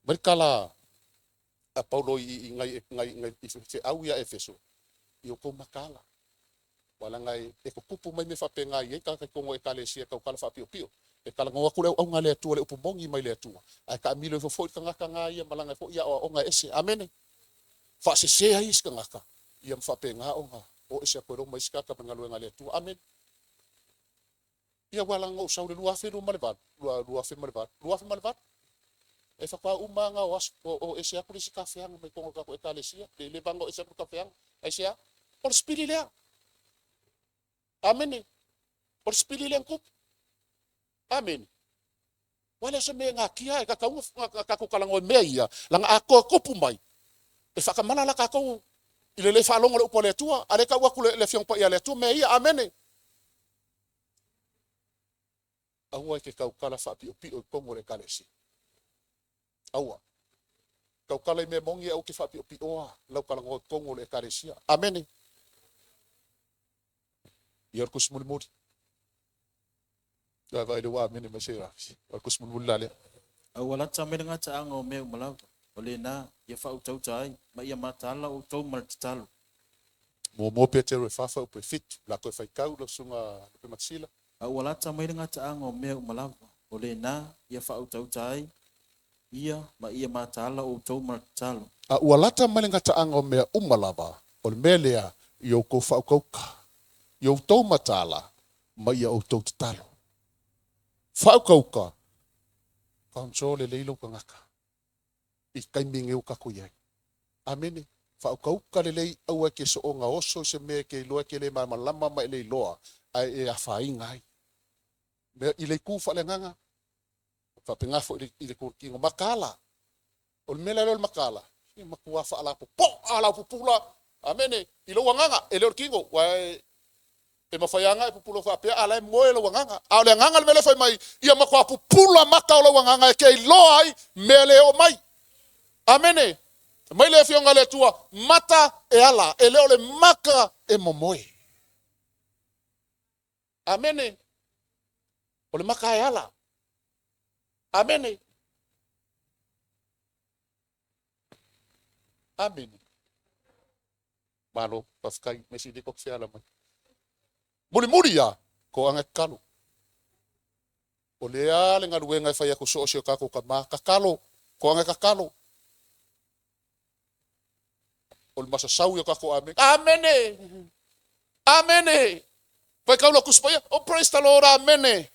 Mai le tala a Paulo i nai nai nai feau ia Efeso, ia outou mataala. Aua leaga e tutupu mai mea faapena i ai tagata i totonu o Ekalesia e tautala faapiopio. E talanoa atu le auauna a le Atua, le upu moni mai le Atua, ae taamilo ifo foi le tagata na ia malaga ai foi i aoaoga ese. Amene. Faasese ai isi tagata, ia ma faapena ona o ese atu ai loa ma isi tagata mai le galuega a le Atua. Amene. Ia aua leaga na ou sau i le 2008, 2008, 2008, e faatoa uma lava ona o ese atu le isi tafeaga mai totonu o le tatou Ekalesia, le leva ona o ese atu le tafeaga. Aisea? O le sipili lea. Amene. O le sipili lea na tupu. Amene. Ua le o se mea e natia, e tatau ona tatou talanoa i mea ia, leaga a toe tupu mai, e faatamala la tatou i le le faalogo i le upu a le Atua, a o lea e tau atu le Afioga Paia a le Atua mea ia. Amene. Aua e te tautala faapiopio i totonu o le Ekalesia. Aua. Tautala i mea moni aua e te faapiopioa lau talanoa i totonu o le Ekalesia. Amene. Ia o le kusi mulimuli. Ia vaai le ua amene mai se rafi. O le kusi mulimuli la lea. A ua lata mai le gataaga o mea uma lava, o lena ia faautauta ai ma ia mataala outou ma le tatalo. Muamua Petero e fa fuaiupu e fitu. O le a toe faitau lau susuga Lupematasila. A ua lata mai le gataaga o mea uma lava, o lena ia faautauta ai ia ma ia mataala outou ma le tatalo. A ua lata mai le gataaga o mea uma lava, o le mea lea ia outou faaukauka, ia outou mataala ma ia outou tatalo. Faaukauka, control lelei lou tagata i taimi nei ua tatou i ai. Amene. Faaukauka lelei, aua e te soona oso i se mea e te iloa e te le malamalama ma e le iloa, ae e afaina ai. Mea i le itu faaleagaga, faapena foi i le tino mataala. O le mea la lea o le mataala, e matua faalapopoa lau pupula, amene, i lou agaga, e le o le tino, ua e mafai lava ona e pupula faapea, a la e moe lou agaga. A o le agaga le mea lea e fai mai, ia matua pupula mata o lou agaga e te iloa ai mea le oo mai. Amene. Mai le afioga a le Atua, mata e ala, e le o le mata e momoe. Amene. O le mata e ala. Amene. Amene. Malo, faafetai, me si liko fe ala mai. Mulimuli ia, ko anga tatalo. O lea le galuega e fai atu so o se o tatou tama, tatalo, ko anga tatalo. O le masasau i o tatou amene. Amene! Amene! Faitau lau Tusi Paia, oh praise the Lord, amene!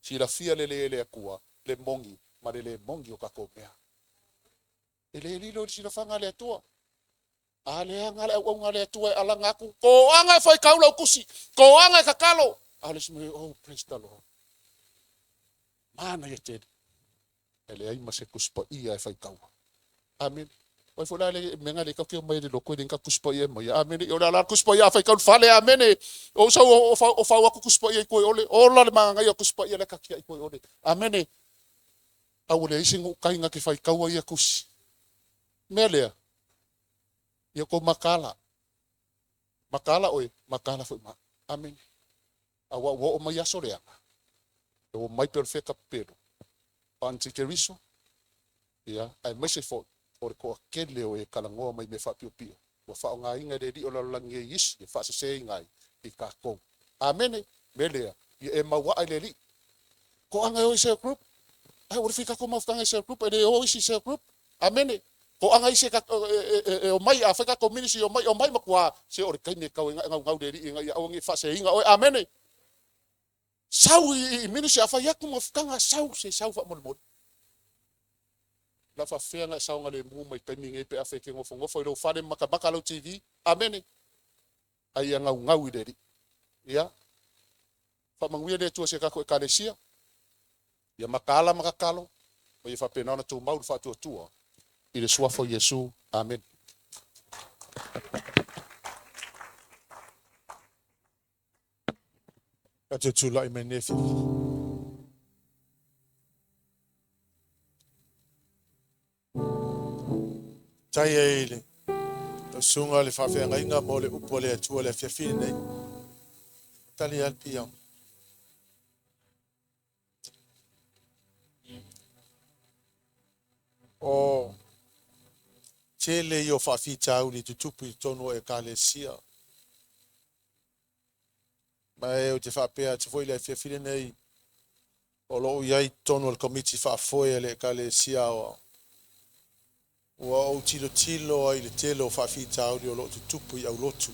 Silafia lelei e le Atua le moni ma le le moni o tatou mea. E le lilo i le silafaga a le Atua. A leaga le auauna a le Atua e alaga atu, toaga e faitau lau tusi, toaga e tatalo. A o le isi mea, oh praise the Lord. Manaia tele. E leai ma se Tusi Paia e faitaua. Amene. O ai foi la le mea le tatou te omai i le lotu e le ni tatou Tusi Paia e aumaia. Amene. O le a la le Tusi Paia a faitau i le fale. Amene. O sau o fau atu Tusi Paia i toe ole. Ola le magagaia o Tusi Paia le katia i toe ole. Amene. A ua leai se nuu tai na te faitaua ia tusi. Mea lea, ia outou mataala. Mataala oe, mataala foi ma. Amene. Aua ua oo mai aso leaga, e o mai pea o le feka pepelo, o antikeriso, ia, aemaise foi o le toatele o e talanoa mai i mea faapiopio, ua faaaogaina e le alii o le lalolagi nei isi e faaseseina ai i tatou. Amene! Mea lea, ia e mauaa i le Alii. Toaga e o i cell group, ae ua le fia tatou mafutaga i cell group, e le o isi i cell group. Amene! Toaga isi e omai, afai tatou ministry e omai, omai matua se o le taimi e tatau ai ona e naunau i le Alii ina ia aua ne i faaseseina oe. Amene! Sau i ministry, afai atu mafutaga, sau, se sau faamolemole. La faafefea ona e saogalemu mai taimi nei pe afai e te nofonofo i lou fale ma matamata lau TV. Amene! A ia naunau i le Alii. Ia, faamanuia le Atua i si a tatou Ekalesia, ia mataala ma tatalo, ma ia faapena ona tumau le faatuatua i le Suafa o Iesu. Amene. Tatou tulai mai nei afiafi. Tai ai le tausuga le faafeagaiga mo le upu a le Atua le afiafi lenei. Tali ai le piiama. O tele ia o faafitauli i tutupu i totonu o Ekalesia. Ma e ou te faapea atu foi i le afiafi lenei, o lo o i ai i totonu o le komiti faafoe a le Ekalesia Aoao. Ua ou tilotilo ai i le tele o faafitauli o lo o tutupu i aulotu.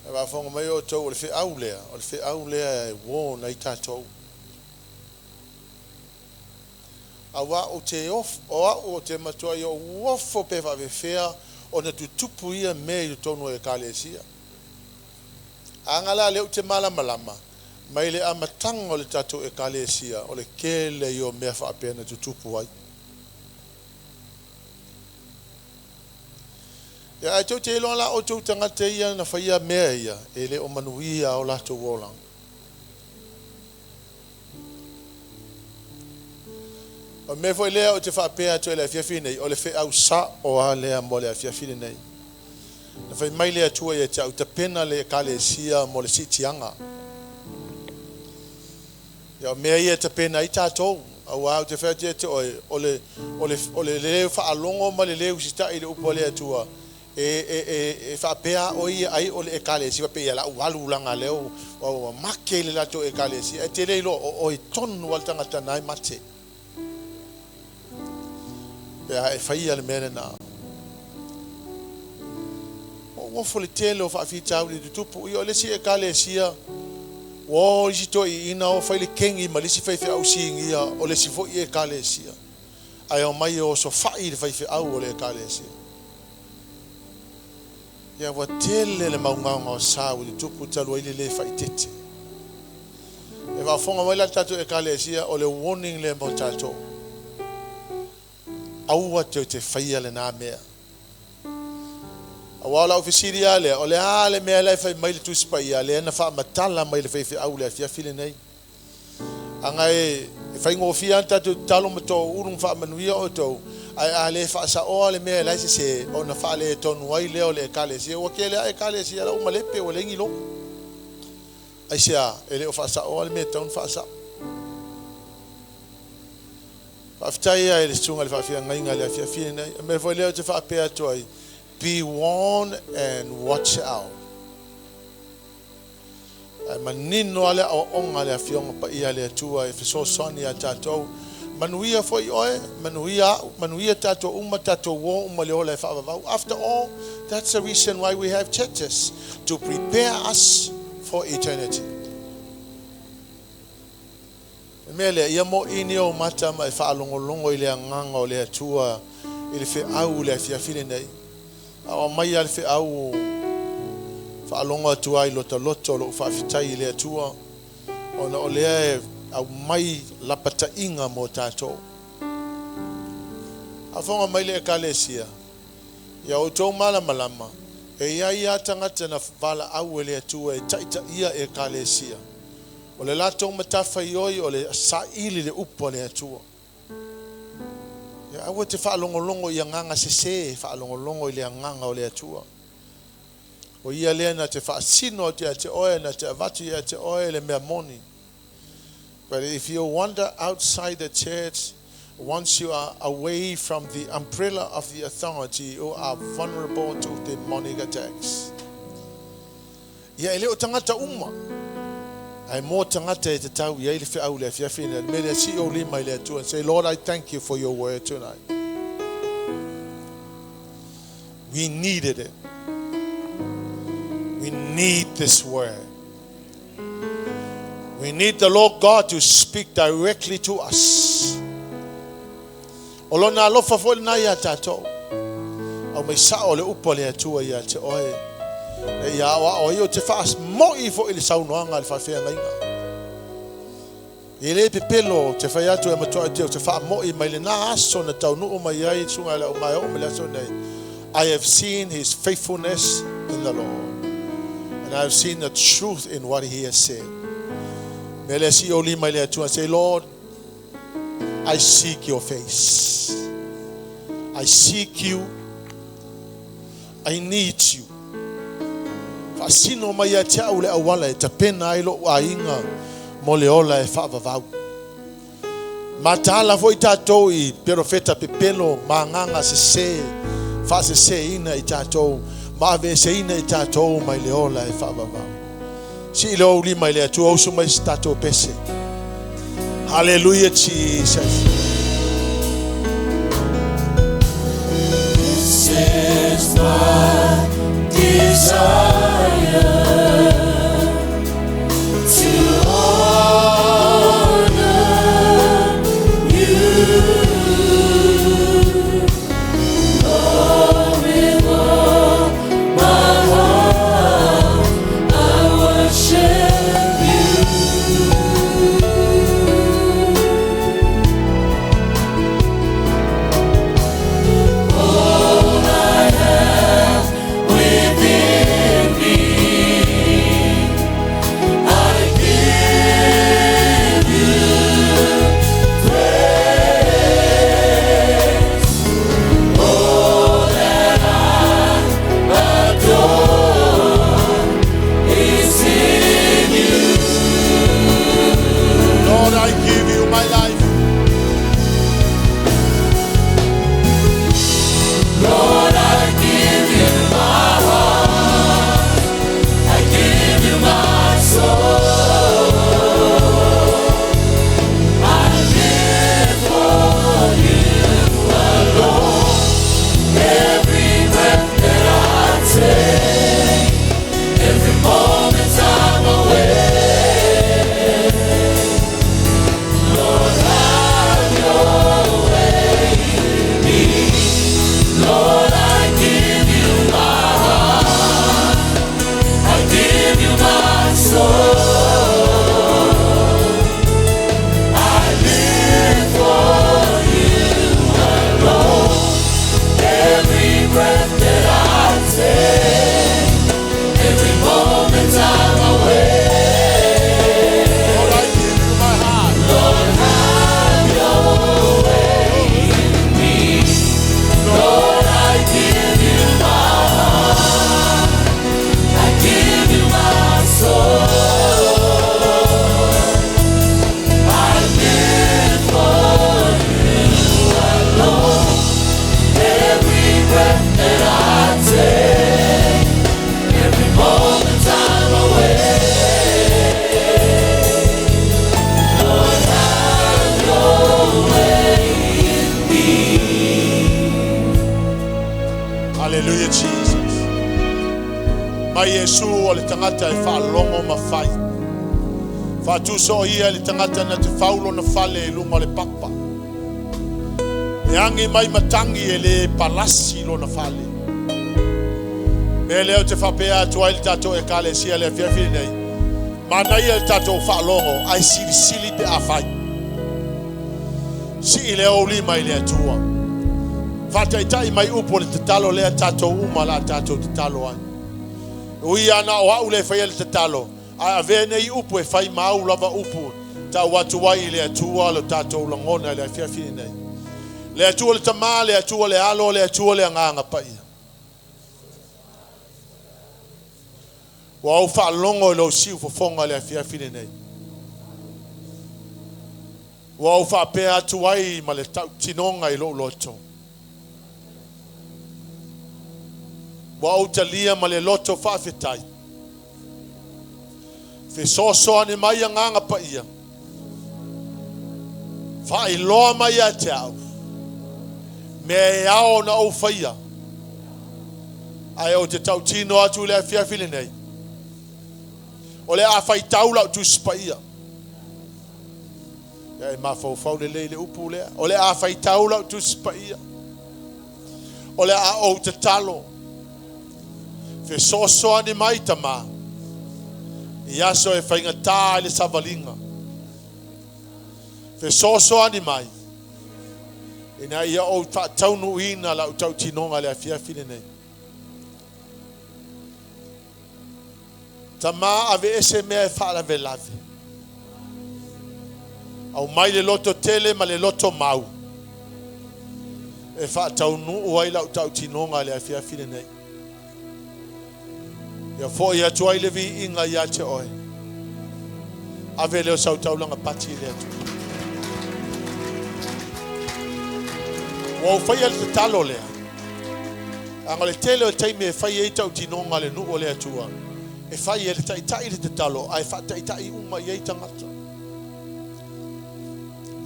Ae faafofoga mai outou, o le feau lea, o le feau lea e warn ai tatou. Aua ou te ofo, o au ou te matuai ou ofo pe faapefea ona tutupu ia mea i totonu o Ekalesia. A ga la lea ou te malamalama, mai le amataga o le tatou Ekalesia, o le tele ia o mea faapea na tutupu ai. Ia, ae tou te iloa la outou tagata ia na faia mea ia, e le o manuia o latou olaga. O le mea foi lea ou te faapea atu ai i le afiafi nei, o le feau sa'o lava lea mo le afiafi lenei. Na fai mai le Atua ia te au, tapena le ekalesia mo le siitiaga. Ia o mea ia e tapena ai tatou, auā ou te fai atu ia te oe, o le, o le, o le lē faalogo ma le lē usitai i le upu a le Atua, e, e, e, e faapea o ia ai o le ekalesia, faapea ia la ua alu laga lea ua, ua make i le latou ekalesia, ae te le iloa o oe tonu lava le tagata na e mate. Pe a e faia le mea lena. Ua ou ofo i le tele o faafitauli e tutupu. Ia o le isi ekalesia, ua o isi toeaiina o fai le kegi ma le isi faifeau sinia o le isi foi ekalesia. Ae omai e osofai le faifeau o le ekalesia. Ia ua tele le maugaogaosa ua tutupu talu ai le lē faaeteete. E faafofoga mai la le tatou ekalesia, o le warning lea mo tatou. Aua tou te faia lena mea. Aua o lau fesili lava lea, o le a le mea la e fai mai le Tusi Paia lea na faamatala mai e le faifeau i le afiafi lenei? Aga e faigofie lava ona tatou tatalo ma toulu ma faamanuia outou, ae a le faasaoa le mea la e sese, ona faaletonu ai lea o le ekalesia. Ua tele lava ekalesia la ua malepe ua leai ni lotu. Aisea? E le o faasaoa le mea e tatau ona faasao. Faafetai lava i le susuga i le faafeagaiga i le afiafi lenei. O le mea foi lea ou te faapea atu ai, be warned and watch out. Ae manino lava le aoaoga a le Afioga Paia a le Atua e fesoasoani ia tatou. Manuia foi oe, manuia au, manuia tatou uma, tatou o uma i le ola e faavavau. After all, that's the reason why we have churches, to prepare us for eternity. O le mea lea, ia moʻini ou mata ma e faalogologo i le agaga o le Atua i le feau i le afiafi lenei. A o aumai lava le feau, faalogo atu lava i lotaloto o lou faafetai i le Atua, ona o lea e aumai lapataiga mo tatou. Faafofoga mai le Ekalesia, ia outou malamalama, e i ai lava tagata na valaau e le Atua e taitaia Ekalesia. O le latou matafaioi o le saili le upu a le Atua. Ia aua e te faalogologo i agaga sese, faalogologo i le agaga o le Atua. O ia lea na te faasino atu ia te oe, na te avatu ia te oe le mea moni. But if you wander outside the church, once you are away from the umbrella of the authority, you are vulnerable to demonic attacks. Ia e le o tagata uma, ae mo tagata e tatau i ai le feau i le afiafi lenei. O le mea lea, sii ou lima i le Atua and say, Lord, I thank you for your word tonight. We needed it. We need this word. We need the Lord God to speak directly to us. O lona alofa foi lena iā tatou. Aumai sao le upu a le Atua ia te oe. E ia aoao ai ou te faamo'i foi i le saunoaga a le faafeagaiga. E le pepelo ou te fai atu e matuai te ou te faamo'i mai lena aso na taunuu mai ai le susuga ia Leaumae oo mai le aso nei. I have seen his faithfulness in the Lord. And I have seen the truth in what he has said. Mea lea sii ou lima i le Atua and say, Lord, I seek your face. I seek you. I need you. Faasino mai ia te au le auala e tapena ai lou aiga mo le ola e faavavau. Mataala foi tatou i perofeta pepelo ma agaga sese, faaseseina i tatou ma aveeseina i tatou mai le ola e faavavau. Sii le ou lima i le Atua, usu mai se tatou pese. Hallelujah, Jesus. This is my desire to honor you, Lord, with all my heart. I worship you. All I have within me, Fai mai Iesu o le tagata e faalogo ma fai. Faatuso o ia i le tagata na te fau lona fale i luga o le papa. E agi mai matagi e le palasi lona fale. Mea lea ou te faapea atu ai le tatou ekalesia le afiafi lenei. Manaia le tatou faalogo ae silisili pe afai. Sii le ou lima i le Atua. Faataitai mai upu o le tatalo lea tatou uma la tatou tatalo ai. Ui ana o au le faia le tatalo, ae avea nei upu e fai mau lava upu tau atu ai i le Atua lo tatou lagona i le afiafi lenei. Le Atua le Tama, le Atua le Alo, le Atua le Agaga Paia. Ua ou faalogo i lou siufofoga i le afiafi lenei. Ua ou faapea atu ai ma le tautinoga i lou loto. Ua ou talia ma le loto faafetai. Fesoasoani mai Agaga Paia. Faailoa mai ia te au. Mea e ao na ou faia. Ae ou te tautino atu i le afiafi lenei. O le a faitau lau Tusi Paia. Ia e mafaufau lelei le upu lea. O le a faitau lau Tusi Paia. O le a ou tatalo. Fesoasoani mai Tama. I aso e faigata i le savaliga. Fesoasoani mai. Ina ia ou faataunuuina lau tautinoga i le afiafi lenei. Tama ave ese mea e faalavelave. Au mai le loto tele ma le loto mau. E faataunuu ai lau tautinoga i le afiafi lenei. Ia foi atu ai le viiga ia te oe. Ave leo sau taulaga pati i le Atua. Ua ou faia le tatalo lea. Aga o le tele o le taimi e fai ai tautinoga le nuu o le Atua. E fai e le taitai le tatalo, ae faataitai uma i ai tagata.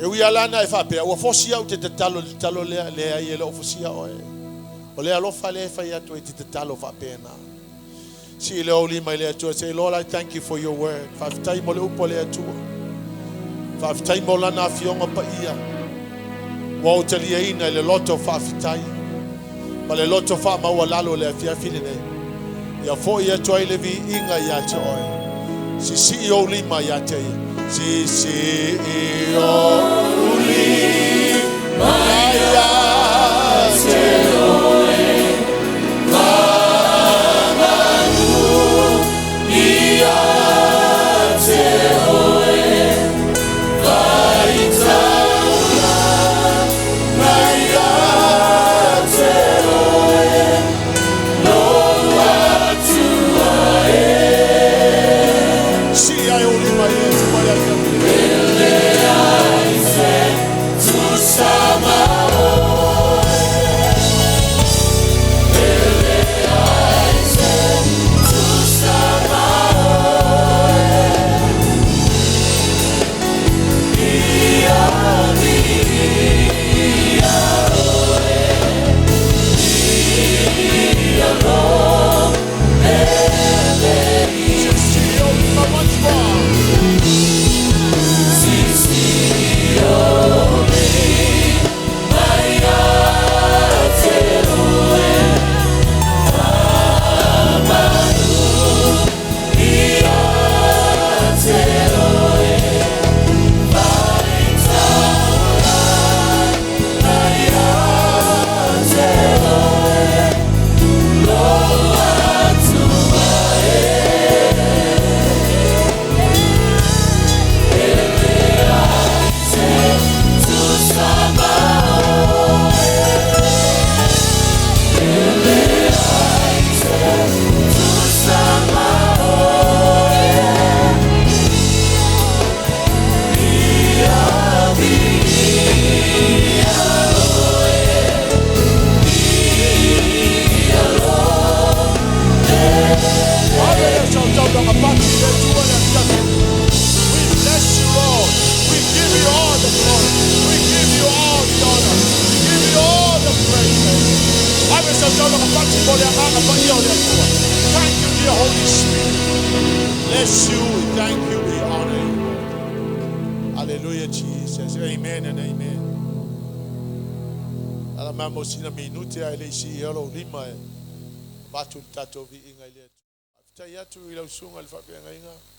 E ui alana e faapea, ua fosi au te tatalo le tatalo lea, leai e le o fosia oe. O le alofa lea e fai atu ai te tatalo faapena. Sii le ou lima i le Atua. Say, Lord, I thank you for your word. Faafetai mo le upu a le Atua. Faafetai mo lana afioga paia. Ua ou taliaina i le loto faafetai. Ma le loto faamaualalo le afiafi lenei. Ia foi atu ai le viiga ia te oe. Sisii ou lima ia te ia. Sisii ou lima ia te oe. Mamanu ia te oe. Vaitaula ia te oe. Lou Atua e. Sii ai ou lima i le Atua le afiafi lenei. E leai se tusa ma oe. E leai se tusa ma oe. Ia viia oe. Ia lo ele. Sisii ou lima once more. Sisii ou lima ia te oe. Mamanu ia te oe. Vaitaula ia te oe. Lou Atua e. E leai se tusa ma oe. E leai se tusa ma oe. Ia viia oe. Ia lo Ave le sau taulaga pati i le Atua le afiafi. We bless you, Lord. We give you all the glory. We give you all the honor. We give you all the praise. Ave sau taulaga pati mo le Agaga Paia o le Atua. Thank you, Dear Holy Spirit, bless you, we thank you, we honor you, Lord. Hallelujah, Jesus. Amen and amen. Ala mamo sina minute ai le isi e olo lima e vatu le tatou viiga i le Atua. Faafetai atu i lau susuga i le faafeagaiga.